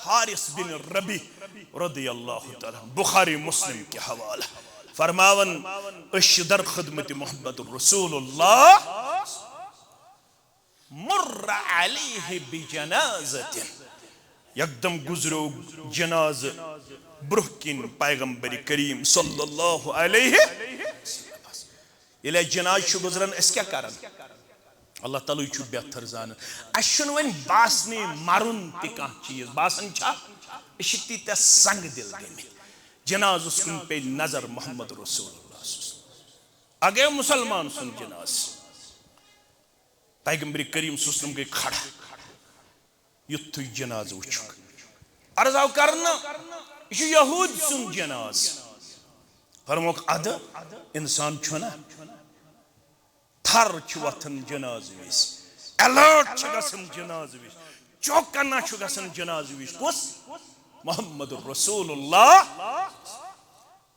حارث بن ربیع رضی اللہ تعالی، بخاری مسلم کہِ حوالہٕ۔ فرماوان، أسۍ چھِ در خدمت محمد رسول اللہ۔ مر علیہ بجنازة۔ یکدم گزریو جنازٕ برٛونٛہہ کِنۍ پیغمبر کریم صلی اللہ علیہ وسلم۔ ییٚلہِ اَسہِ جنازٕ چھُ گزران، أسۍ کیٛاہ کران؟ اللہ تعالیٰ ہٕے چھُ بہتر زانان۔ اَسہِ چھُنہٕ وۄنۍ باسنٕے مرُن تہِ کانٛہہ چیٖز۔ باسان چھا؟ أسۍ چھِ تیٖتیٛاہ سنگ دل گٔمٕتۍ۔ جنازس کُن پیٚیہِ نظر محمد رسول اللہ صلی اللہ علیہ وسلم۔ اگے مسلمان سُنٛد جنازٕ۔ پیغمبر کریم صلی اللہ علیہ وسلم گٔے کھڑا، یُتھُے جنازٕ وٕچھُکھ۔ عرض آو کرنہٕ، یہِ چھُ یہوٗد سُنٛد جنازٕ۔ فرموکھ، ادٕ انسان چھُنہ تھر چھُ وۄتھان جنازٕ وِزِ، الرٹ چھُ گژھان جنازٕ وِزِ، چوکنا چھُ گژھان جنازٕ وِزِ۔ کُس؟ محمد رسول اللہ۔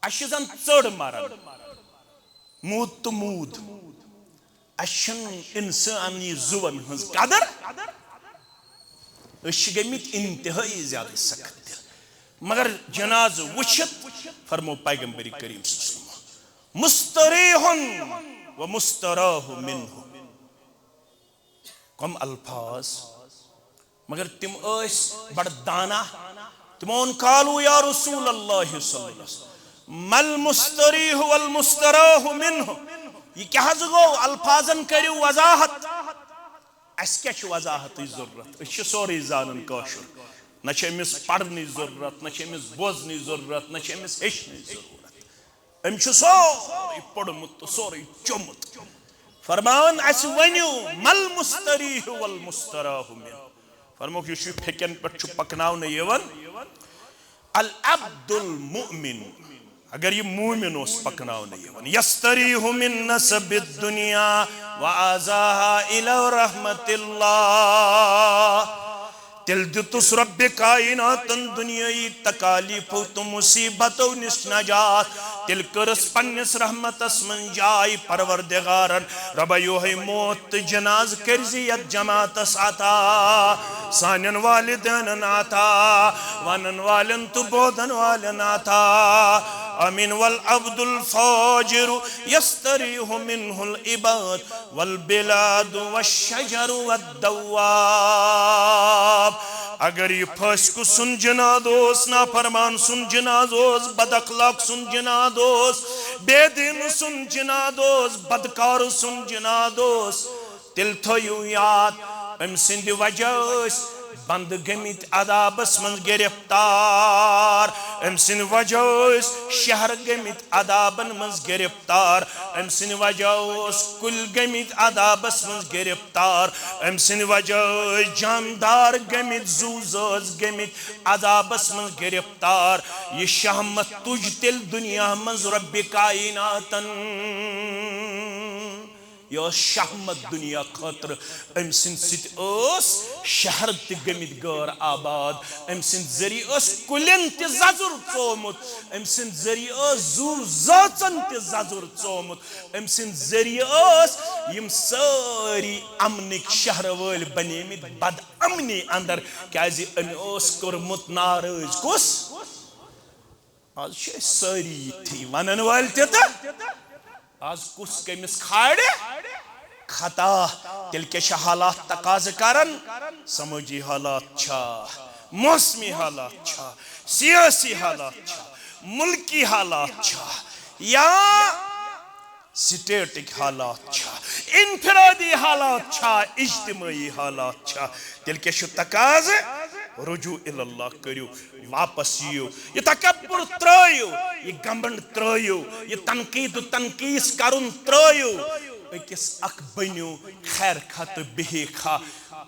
اَسہِ چھِ زَن ژٔر مَران، موٗد تہٕ موٗد۔ اَسہِ چھَنہٕ اِنسٲنی زُوَن ہٕنٛز قدر۔ أسۍ چھِ گٔمٕتۍ اِنتِہٲیی زیادٕ سخت دِل۔ مگر جنازٕ وٕچھِتھ فرموو پیغمبر کریم صلی اللہ علیہ وسلم، مستریح و مستراح منہ۔ کم الفاظ، مگر تِم ٲسۍ بڑٕ دانا۔ تِمو ووٚن، قالوا یا رسول اللہ صلی اللہ علیہ وسلم، ما المستریح والمستراح منہ؟ یہِ کیٛاہ حظ گوٚو؟ الفاظن کٔرِو وضاحت۔ اَسہِ کیٛاہ چھِ وضاحتٕچ ضروٗرت؟ أسۍ چھِ سورُے زانان کٲشُر۔ نہ چھِ أمِس پرنٕچ ضروٗرت، نہ چھِ أمِس بوزنٕچ ضروٗرت، نہ چھِ أمِس ہیٚچھنٕچ ضروٗرت۔ أمۍ چھُ سورُے پوٚرمُت تہٕ سورُے چوٚمُت۔ فرماوان، اَسہِ ؤنِو، مل مستریح والمستراح منہ۔ فرموکھ، یُس یہِ پھیٚکٮ۪ن پٮ۪ٹھ چھُ پکناونہٕ یِوان، العبد المؤمن، اگر یہِ مومن اوس پکناونہٕ یِوان، یستریح من نصب الدنیا واذاها الی رحمت اللہ، تیٚلہِ دیُتُس رۄبِ کایناتن دُنیٲیی تکالیٖفو تہٕ مُصیٖبتو نِش نجات۔ تیٚلہِ کٔرٕس پننِس رحمتس منٛز جاے۔ پروردگارن، رۄبا، یِہوٚے موت تہٕ جنازٕ کٔرزِ یتھ جماعتس عطا، سانٮ۪ن والدینن عطا، ونن والٮ۪ن تہٕ بوزن والٮ۪ن عطا۔ آمین۔ والعبد الفاجر یستریح منہ العباد والبلاد والشجر والدواب۔ اگر یہِ فاسقہٕ سُنٛد جنازٕ اوس، نافرمان سُنٛد جنازٕ اوس، بد اخلاق سُنٛد جنازٕ اوس، بے دین سُنٛد جنازٕ اوس، بدکار سُنٛد جنازٕ اوس، تیٚلہِ تھٲیِو یاد، أمۍ سٕنٛدِ وجہ ٲسۍ بنٛد گٔمٕتۍ عذابس منٛز گرفتار، أمۍ سٕنٛدِ وجہ ٲسۍ شہر گٔمٕتۍ عذابن منٛز گرفتار، أمۍ سٕنٛدِ وجہ اوس کُلۍ گٔمٕتۍ عذابس منٛز گرفتار، أمۍ سٕنٛدِ وجہ ٲسۍ جاندار گٔمٕتۍ، زُو زٲژ گٔمٕتۍ عذابس منٛز گرفتار۔ یہِ شہمت تُج تیٚلہِ دُنیا منٛز رۄبِ کایناتن۔ یہِ ٲس شہمت دُنیا خٲطرٕ۔ أمۍ سٕنٛدِ سۭتۍ ٲس شہر تہِ گٔمٕتۍ غٲر آباد۔ أمۍ سٕنٛدِ ذٔریعہٕ ٲس کُلٮ۪ن تہِ زَزُر ژومُت۔ أمۍ سٕنٛدِ ذٔریعہٕ ٲس زُو زٲژَن تہِ زَزُر ژومُت۔ أمۍ سٕنٛدِ ذٔریعہٕ ٲس یِم سٲری اَمنٕکۍ شہرٕ وٲلۍ بَنیمٕتۍ بد اَمنی اَندَر، کیٛازِ أمۍ اوس کوٚرمُت ناراض کُس؟ آز چھِ أسۍ سٲری یِتھی وَنَن وٲلۍ تہِ تہٕ۔ آز کُس کٔمِس کھالہِ خطا؟ تیٚلہِ کیٛاہ چھِ حالات تقاضہٕ کران؟ سمٲجی حالات چھا، موسمی حالات چھا، سیٲسی حالات چھا، مُلکی حالات چھا، یا سٹیٹٕکۍ حالات چھا، انفرادی حالات چھا، اجتمٲعی حالات چھا؟ تیٚلہِ کیٛاہ چھُ تقاضہٕ؟ رجوع الی اللہ کٔرِو، واپس یِیِو، یہِ تکبر ترٲیِو، یہِ گمنڈ ترٲیِو، یہِ تنقید و تنقیٖص کرُن ترٲیِو۔ أکِس اکھ بٔنِو، خیر خواہ تہٕ بِہے خواہ۔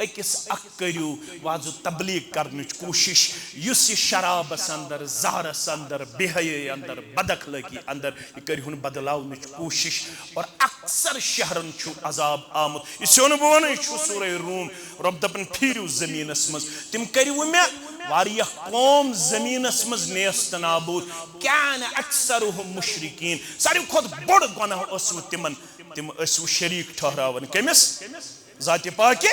أکِس اکھ کٔرِو وعظ و تبلیغ کرنٕچ کوٗشِش۔ یُس یہِ شرابس اندر، زہرس اندر، بے حیٲیی اندر، بد اخلٲقی اندر، یہِ کٔرِہُن بدلاونٕچ کوٗشِش۔ اور اکثر شہرن چھُ عذاب آمُت۔ یہِ سیوٚن بہٕ وَنان، یہِ چھُ سورہ روم۔ رۄب دَپان، پھیٖرِو زٔمیٖنَس منٛز۔ تِم کٔرِو مےٚ واریاہ قوم زٔمیٖنَس منٛز نیست نابوٗد۔ کان اکثرہم مشرکین۔ ساروی کھۄتہٕ بوٚڑ گۄناہ اوسوٕ تِمن، تِم ٲسوٕ شریٖک ٹھہراوان۔ کٔمِس؟ ذاتِ پاکہِ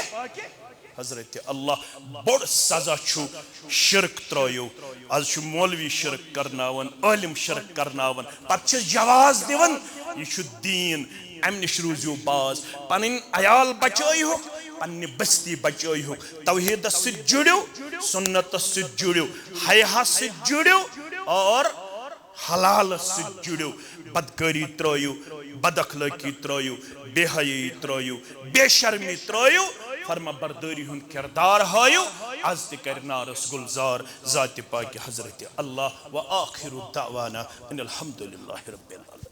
حضرت اللہ۔ بوٚڑ سزا چھُ شرک ترٲیِو۔ از چھُ مولوی شرک کرناوان، عٲلم شرک کرناوان، پتہٕ چھِس جواز دِوان، یہِ چھُ دیٖن، امہِ نِش روٗزِو باز۔ پنٕنۍ عیال بچٲیہُکھ، پننہِ بستی بچٲیہُکھ۔ توحیدس سۭتۍ جُڑِو، سنتس سۭتۍ جُڑِو، حیاہس سۭتۍ جُڑِو اور حلالس سۭتۍ جُڑِو۔ بدکٲری ترٲیِو، بد اخلٲقی ترٲیِو، بے حیٲیی ترٲیِو، بے شرمی ترٲیِو، فرما بردٲری ہُنٛد کردار ہٲیِو۔ از تہِ کرِ نارس گلزار ذاتِ پاکہِ حضرت اللہ۔ وآخر دعوانا ان الحمد للہ رب العالمین۔